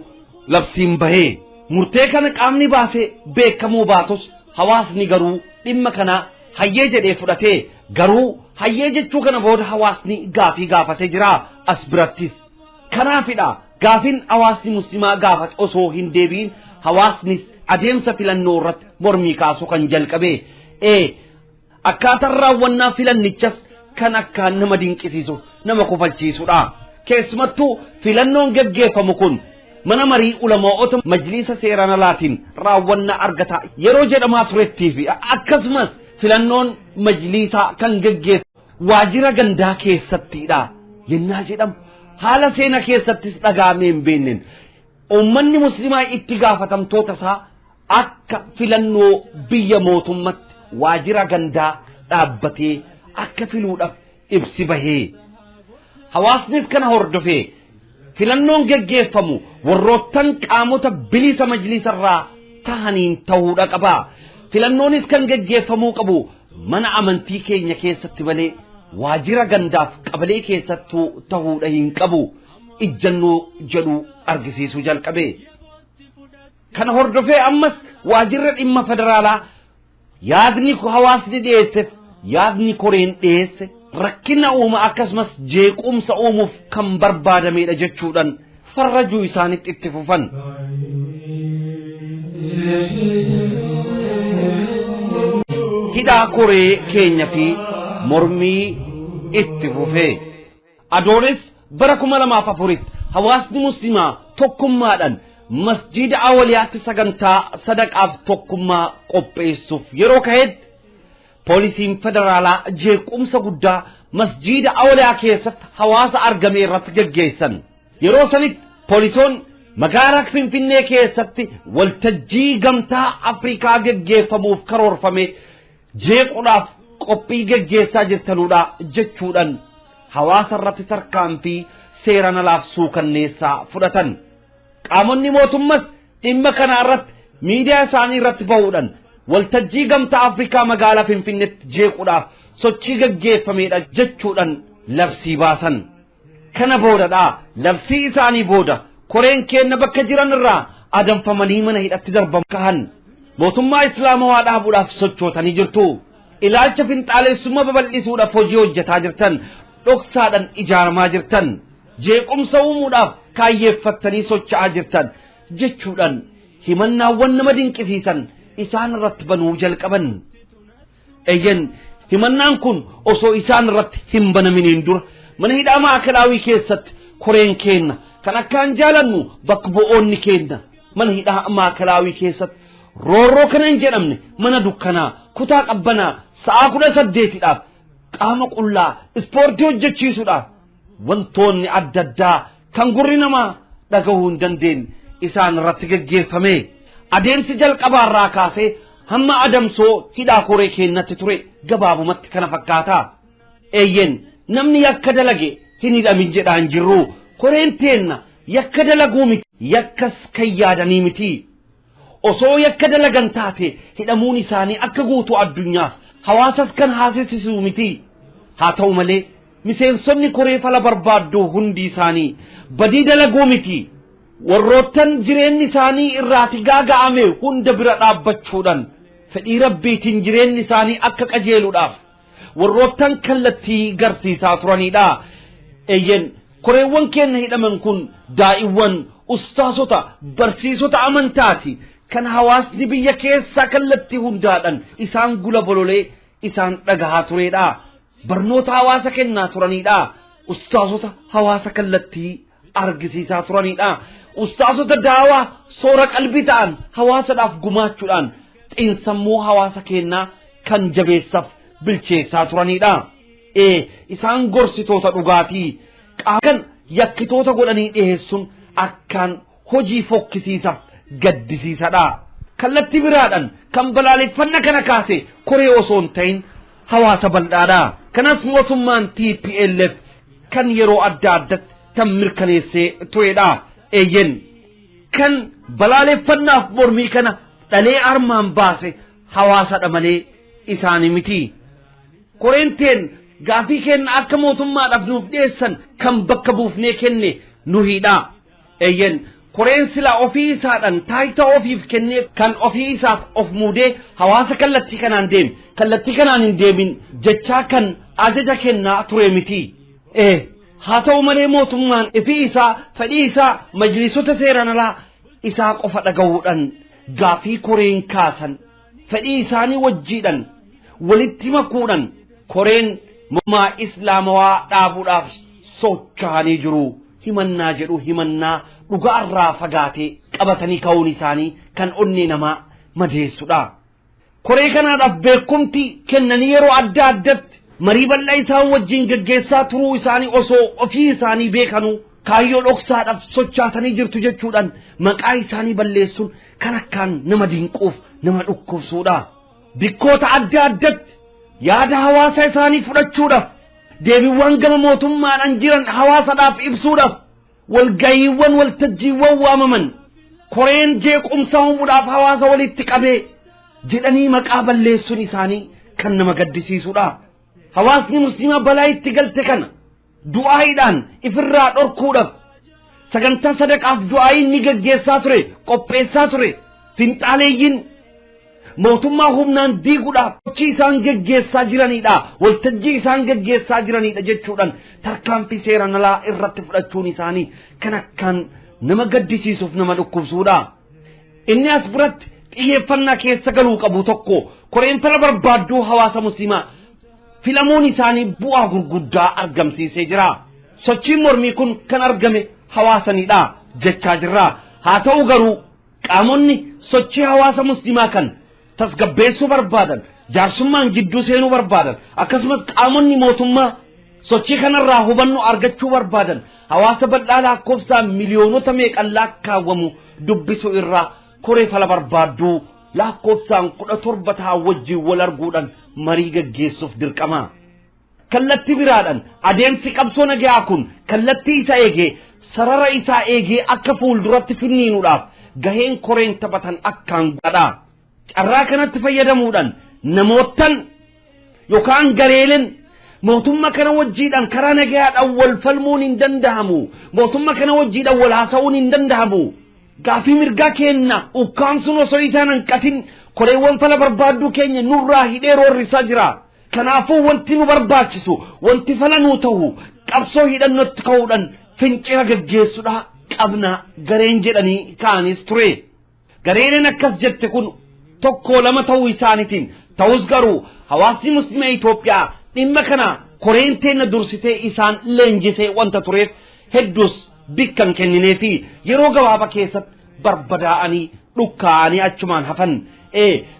labsiin bahee murtee kana qaamni baasee beekamuu baatus hawaasni garuu dhimma kana hayyee jedhee fudhatee garuu hayyee jechuu kana booda hawaasni gaafii gaafatee jira as birattis. Kanaafidha gaafiin hawaasni musliimaa gaafate osoo hin deebiin hawaasnis adeemsa filannoo irratti mormii kaasuu kan jalqabe. Akkaataan raawwannaa filannichas kan akkaan nama dinqisiisu nama kofalchiisudha. Keessumattuu filannoon gaggeeffamu kun mana marii ulamaa'ota majliisa seeraan alaatiin raawwannaa argata yeroo jedhamaa turettii fi akkasumas filannoon majliisaa kan gaggeeffamu waajjira gandaa keessattidha yennaa jedhamu haala seena keessattis dhagahamee hin beekneen uummanni musliimaa itti gaafatamtoota isaa akka filannoo biyya mootummatti waajjira gandaa dhaabbatee akka filuudhaaf ibsi bahee. Hawaasnis kana hordofee filannoon gaggeeffamu warroottan qaamota bilisa majliisarraa tahaniin ta'uudha qaba. Filannoonis kan geggeeffamuu qabu mana amantii keenya keessatti malee waajjira gandaaf qabalee keessattuu ta'uudha hin qabu ijjannoo jedhu argisiisuu jalqabe. Kana hordofee ammas waajjirra dhimma federaalaa yaadni hawaasni dhiyeesseef yaadni koreen dhiyeesse rakkina uuma akkasumas jeequmsa uumuuf kan barbaadamedha jechuudhaan farrajuu isaanitti itti fufan. Hidhaa koree keenya fi mormii itti fufee. Adoonis bara 2004 hawaasni musliimaa tokkummaadhaan masjiida Awwaliyaatti sagantaa sadaqaaf tokkummaa qopheessuuf yeroo ka'etti poolisiin federaalaa jeequmsa guddaa masjiida Awwaliyaa keessatti hawaasa argame irratti geggeessan. Yeroo sanitti poolisoon magaalaa Finfinnee keessatti waltajjii gamtaa Afrikaa geggeeffamuuf karoorfame jeequudhaaf qophii geggeessaa jirtanudha jechuudhaan hawaasa irratti tarkaanfii seeraan alaaf suukanneessaa fudhatan. Qaamonni mootummas dhimma kana irratti miidiyaa isaanii irratti bahuudhaan waltajjii gamtaa Afrikaa magaalaa Finfinneetti jeequudhaaf sochii geggeeffamedha jechuudhaan labsii baasan. Kana boodadha labsii isaanii booda koreen keenya bakka jiran irraa adamfamanii mana hidhatti darbamu kahan. Mootummaa Islaamawaa dhaabuudhaaf sochootanii jirtu. Ilaalcha finxaalessummaa babal'isuudhaaf hojii hojjetaa jirtan, dhoksaadhaan ijaaramaa jirtan, jeequmsa uumuudhaaf kaayyeeffattanii socho'aa jirtan jechuudhaan himannaawwan nama dinqisiisan isaan irratti banuu jalqaban. Eyyen himannaan kun osoo isaan irratti hin banaminiin dura mana hidhaa maakalaawii keessatti koreen keenya kan akkaan jaalannu bakka bu'oonni keenya mana hidhaa maakalaawii keessatti roorroo kana hin jedhamne mana dukkanaa kutaa qabbanaa sa'a 18dhaaf qaama qullaa ispoortii hojjechiisuudhaaf wantoonni adda addaa kan gurri namaa dhagahuu hin dandeenye isaan irratti geggeeffame. Adeemsi jalqabaarraa kaasee hamma adamsoo hidhaa koree keenyatti ture gabaabumatti kana fakkaata. Eeyyen namni yakka dalage hin hidhamin jedhaa hin jirru. Koreen teenna yakka dalaguu miti, yakkas kan yaadanii miti. Osoo yakka dalagan taate hidhamuun isaanii akka guutuu addunyaaf hawaasas kan haasisisu miti. Haa ta'u malee miseensonni koree fala barbaadduu hundi isaanii badii dalaguu miti. Warroottan jireenyi isaanii irraati gaaga'ame hunda bira dhaabbachuudhaan fedhii rabbiitiin jireenyi isaanii akka qajeeluudhaaf warroottan kallattii garsiisaa turanidha. Eeyyen koreewwan keenya hidhaman kun daa'iwwan, ustaasota, barsiisota amantaati kan hawaasni biyya keessaa kallattii hundaadhaan isaan gula bololee isaan dhagahaa turedha. Barnoota hawaasa kennaa turanidha. Ustaasota hawaasa kallattii argisiisaa turanidha. Ustaasota daawaa soora qalbii ta'an hawaasadhaaf gumaachuudhaan xiinsammuu hawaasa keenyaa kan jabeessaaf bilcheessaa turanidha. Isaan gorsitoota dhugaatii kan yakkitoota godhanii dhiyeessuun akkaan hojii fokkisiisaaf gaddisiisadha. Kallattii biraadhaan kan balaaleffanna kana kaase koree osoo hin ta'in hawaasa bal'aadha. Kanas mootummaan TPLF kan yeroo adda addatti kan mirkaneessee turedha. Eeyyen kan balaaleffannaaf mormii kana dhalee armaan baase hawaasadha malee isaanii miti. Koreen teen gaafii kenna akka mootummaadhaaf nuuf dhiyeessan kan bakka buufnee kenne nuhiidha. Eeyyen koreen silaa ofii isaadhaan taayitaa ofiif kennee kan ofii isaaf of muudee hawaasa kallattii kanaan deemi kallattii kanaan hin deemin jechaa kan ajaja kennaa ture miti. Haa ta'u malee mootummaan ifii isaa fedhii isaa majlisota seeraan alaa isaa qofa dhagahuudhaan gaafii koreen kaasan fedhii isaanii wajjiidhaan walitti makuudhaan koreen mootummaa islaamawaa dhaabuudhaaf socho'anii jiru. Himannaa jedhu himannaa dhugaarraa fagaatee qabatanii ka'uun isaanii kan onnee namaa madeessudha. Koree kanaadhaaf beekumti kennanii yeroo adda addatti marii bal'aa isaan wajjin geggeessaa turuu isaanii osoo ofii isaanii beekanuu kaayyoo dhoksaadhaaf sochaatanii jirtu jechuudhaan maqaa isaanii balleessuun kan akkaan nama dinquuf nama dhukkubsuudha. Bikkoota adda addatti yaada hawaasa isaanii fudhachuudhaaf deebiiwwan gama mootummaadhaan jiran hawaasadhaaf ibsuudhaaf walgayiiwwan waltajjiiwwan waamaman Koreen jeequmsa uumuudhaaf hawaasa walitti qabee jedhanii maqaa balleessuun isaanii kan nama gaddisiisudha. Hawaasni musliimaa balaa itti galte kana du'aayiidhaan ifirraa dhorkuudhaaf sagantaa sadaqaaf du'aayiin ni gaggeessaa ture, qopheessaa ture. Finxaaleeyyiin mootummaa humnaan diiguudhaaf sochii isaan geggeessaa jiranidha, waltajjii isaan geggeessaa jiranidha jechuudhaan tarkaanfii seeraan alaa irratti fudhachuun isaanii kan akkaan nama gaddisiisuuf nama dhukkubsuudha. Inni as biratti xiyyeeffannaa keessa galuu qabu tokko koreen fala barbaadduu hawaasa musliimaa filamuun isaanii bu'aa gurguddaa argamsiisee jira. Sochiin mormii kun kan argame hawaasanidha jechaa jirra. Haa ta'u garuu qaamonni sochii hawaasa musliimaa kan tasgabbeessuu barbaadan, jaarsummaan gidduu seenuu barbaadan, akkasumas qaamonni mootummaa sochii kanarraa hubannoo argachuu barbaadan hawaasa bal'aa lakkoofsaan miliyoonota meeqan lakkaawwamu dubbisuu irraa koree fala barbaadduu lakkoofsaan 17 ta'an wajjin wal arguudhaan marii gaggeessuuf dirqama. Kallattii biraadhaan adeemsi qabsoo nagayaa kun kallattii isa eegee sarara isaa eegee akka fuulduratti finniinuudhaaf gaheen koreen taphatan akkaan guddaadha. Carraa kanatti fayyadamuudhaan namoottan yookaan gareeleen mootummaa kana wajjiidhaan karaa nagayaadhaan wal falmuun hin danda'amu, mootummaa kana wajjiidhaan wal haasa'uun hin danda'amu, gaafii mirgaa keenna ukkaamsuun osoo isaan hanqatin koreewwan fala barbaadduu keenya nurraa hidhee roorrisaa jira. Kanaafuu wanti nu barbaachisu, wanti fala nuu ta'u qabsoo hidhannootti ka'uudhaan fincila gaggeessuudha qabna gareen jedhanii ka'anis ture. Gareen akkas jette kun tokko lama ta'uu isaaniitiin ta'us garuu hawaasni musliima Itoophiyaa dhimma kana koreen teenna dursitee isaan leenjisee wanta tureef hedduus bikkan kenninee fi yeroo gabaabaa keessatti barbadaa'anii dhukkaa'anii achumaan hafan.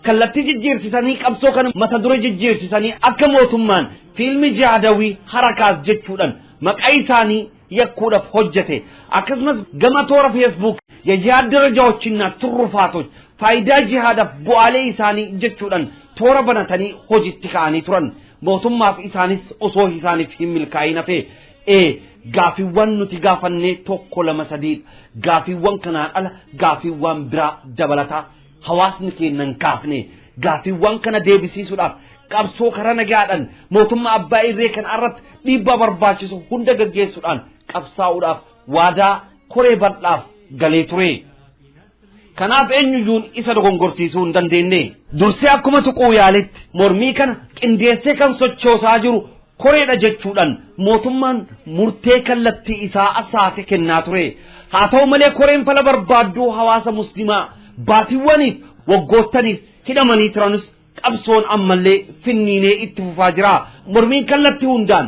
Kallattii jijjiirsisanii qabsoo kana mata duree jijjiirsisanii akka mootummaan fiilmi jihaadawii harakaas jechuudhaan maqaa isaanii yakkuudhaaf hojjete. Akkasumas gama toora feesbuuk የጂሃድ ደረጃዎችና ትሩፋቶች ፋይዳ ጂሃዳፍ bu'aalee isaanii jechuudhaan toora banatanii hojiitti ka'anii turan. Mootummaaf isaanis osoo isaaniif hin milkaa'in hafe. Gaafiiwwan nuti gaafannee 1 2 3 gaafiiwwan kanaan ala gaafiiwwan biraa dabalataa hawaasni keenya hin kaafne. Gaafiiwwan kana deebisiisuudhaaf qabsoo karaa nagaadhaan mootummaa abbaa irree kan irratti dhiibbaa barbaachisu hunda gaggeessuudhaan qabsaa'uudhaaf waadaa koree bal'aaf galee ture. Kanaaf eenyuyyuun isa dogongorsiisuu hin dandeenye. Dursee akkuma tuquu yaaletti mormii kana qindeessee kan sochoosaa jiru koreedha jechuudhaan mootummaan murtee kallattii isaa asaate kennaa ture. Haa ta'u malee koreen fala barbaadduu hawaasa musliimaa baatiiwwaniif waggoottaniif hidhamanii turanis qabsoon ammallee finniinee itti fufaa jira. Mormiin kallattii hundaan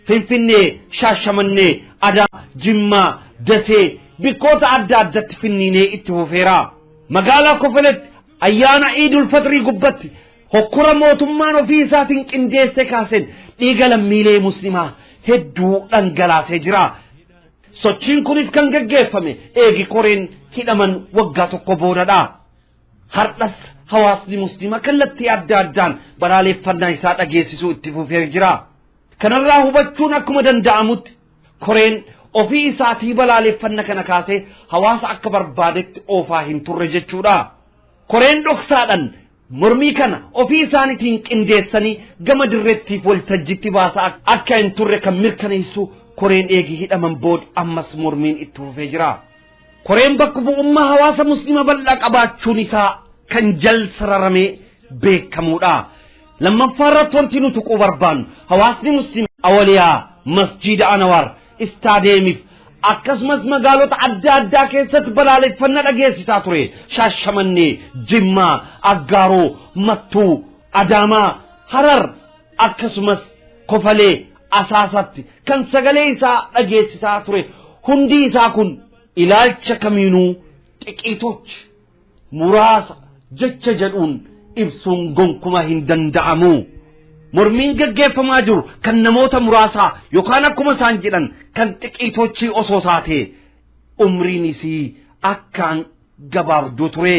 Finfinnee, Shaashamannee, Adaamaa, Jimmaa, Dasee bikkoota adda addatti finniinee itti fufeera. Magaalaa Kofaletti ayyaana Iidul Fixrii gubbatti hokkora mootummaan ofii isaatiin qindeesse kaaseen dhiiga lammiilee musliimaa hedduu dhangalaasee jira. Sochiin kunis kan gaggeeffame eegi koreen hidhaman waggaa tokko boodadha. Har'as hawaasni musliimaa kallattii adda addaan balaaleffannaa isaa dhageessisuu itti fufee jira. Kanarraa hubachuun akkuma danda'amutti koreen ofii isaatii balaaleffanna kana kaasee hawaasa akka barbaadetti oofaa hin turre jechuudha. Koreen dhoksaadhaan mormii kana ofii isaaniitiin qindeessanii gama dirreettiif waltajjiitti baasaa akka hin turre kan mirkaneessu koreen eegi hidhaman booda ammas mormiin itti fufee jira. Koreen bakka bu'ummaa hawaasa musliima bal'aa qabaachuun isaa kan jal sararamee beekamuudha. Lammaffaa irratti wanti nuti tuquu barbaannu hawaasni musliima Awaliyaa, Masjiida Anwaar, istaadeemiif akkasumas magaalota adda addaa keessatti balaaleffannaa dhageessisaa ture. Shaashamannee, Jimmaa, Aggaaroo, Mattuu, Adaamaa, Harar akkasumas Kofalee, Asaasatti kan sagalee isaa dhageessisaa ture. Hundi isaa kun ilaalcha kamiinuu xiqiitochi muraasa jecha jedhuun ibsuun gonkumaa hin danda'amu. Mormiin gaggeeffamaa jiru kan namoota muraasaa yookaan akkuma isaan jedhan kan xiqiitochi osoo taate umriin isii akkaan gabaabduu ture.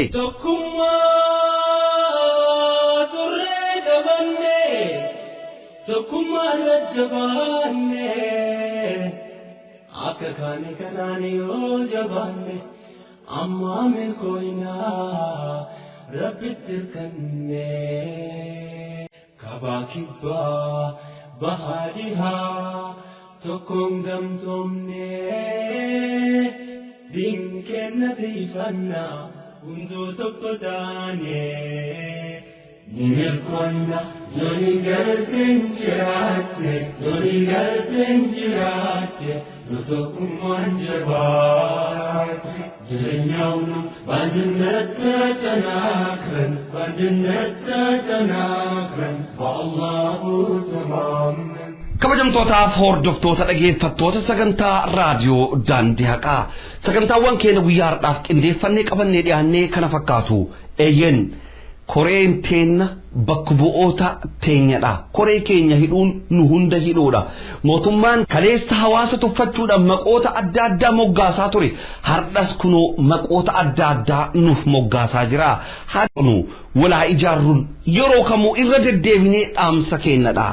Tokkummaa turree qabanne, tokkummaa irra jabaanne, akka kaane kanaan yoo jabaanne, Ammaa milkooynaa Rabbitti hirkannee kabaa kibbaa bahaa dhihaa tokkoon gamtoomnee diin kenna tiifannaa hunduu tokko taanee. Ni milkoonna yooni galteen jiraatte yooni galteen jiraatte nu tokkummaan jabaatte jireenyaawnu በአንድነት ተጠናክረን በአንድነት ተጠናክረን በአላሁ ተማምነን Kabajamtootaaf hordoftoota dhageeffattoota sagantaa raadiyoo daandii haqaa sagantaawwan keenya guyyaa har'aaf qindeeffannee qabannee dhiyaannee kana fakkaatu eeyyen koreen teenna bakka bu'oota teenyadha koree keenya hidhuun nu hunda hidhuudha mootummaan kaleessa hawaasa tuffachuudhaan maqoota adda addaa moggaasaa ture har'as kunoo maqoota adda addaa nuuf moggaasaa jira haadhanu walaa ijaarruun yeroo kamuu irra deddeebinee dhaamsa kennadha.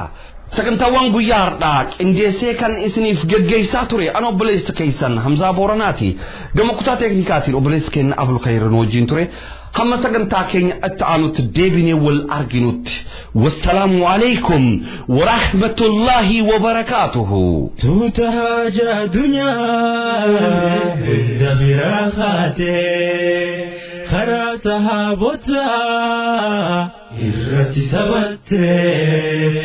Sagantaawwan guyyaa har'aa qindeessee kan isiniif geggeessaa ture an obboleessa keessan Hamzaa Booranaati. Gama kutaa teeknikaatiin obboleessa keenya Abulkayrin wajjin ture. Hamma sagantaa keenya itti aanutti deebinee wal arginutti. Wassalaamu alaikum warahmatullaahi wabarakaatuhu. Tuuta haja addunyaa hunda biraa kaatee karaa sahaabotaa irratti sabattee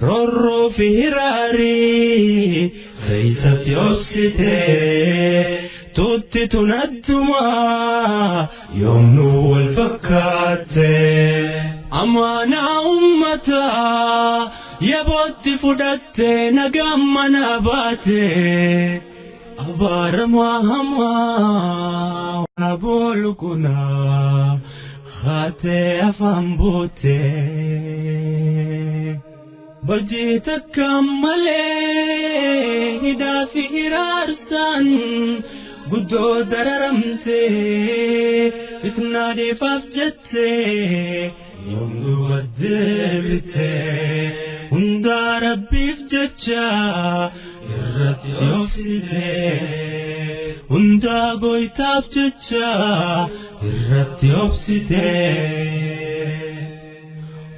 roorroo fi hiraarii keeysatti obsitee tuutti tun addumaa yoomnuu wal fakkaattee amaanaa ummataa yabootti fudhattee nagaan mana baatee abaaramaa hamaa aboolukunaa haatee afaan buutee. Bajii takka malee hidhaa fi hiraarsaan guddoo dararamtee fitnaa dhiifaaf jettee yoom duuba deebitee hundaa rabbiif jecha irratti obsitee hundaa goytaaf jecha irratti obsitee.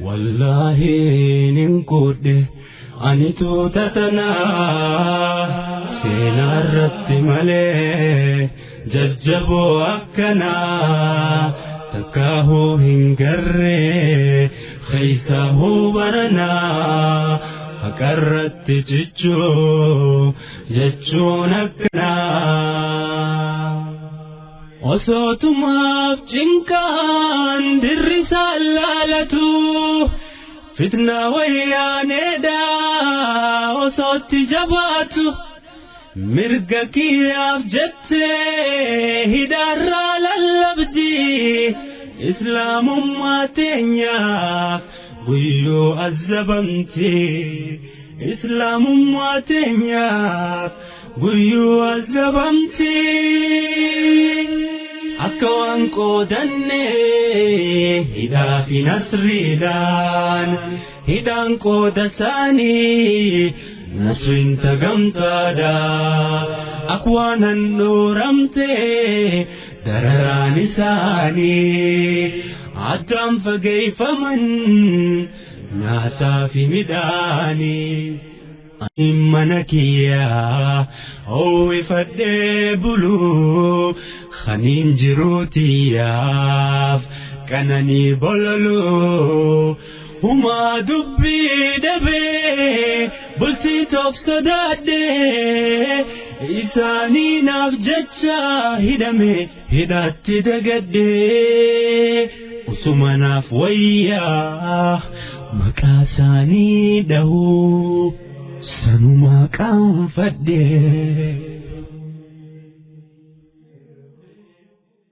Wallaahi nin godhe ani tuuta tanaa seenaa irratti malee jajjaboo akkanaa takkaahuu hin garree keessaahuu baranaa haqarratti cichuu jechuun akkanaa. Osootumaaf cinqaan dirrisaan laalatu fitnaa wayyaaneedha osootti jabaatu mirga kiyyaaf jettee hidhaarraa lallabdi islaamummaa teenyaaf guyyuu azzabamti islaamummaa teenyaaf guyyuu azzabamti. Akka waan qoodannee hidhaa fi nasriidhaan hidhaan qooda isaanii nasriin tagamtaadha. Akka waan handhuuramtee dararaan isaanii addaan fageeffaman nyaataa fi midhaanii. Ani mana kiyyaa ho'ifadhee buluu kaniin jiruutiyaaf qananii bololuu humaa dubbii dhabee bultii toof sodaadhee isaanii naaf jecha hidhame hidhaatti dagadhee usuma naaf wayyaa maqaa isaanii dhahuu. Sanuma qaanfadhee.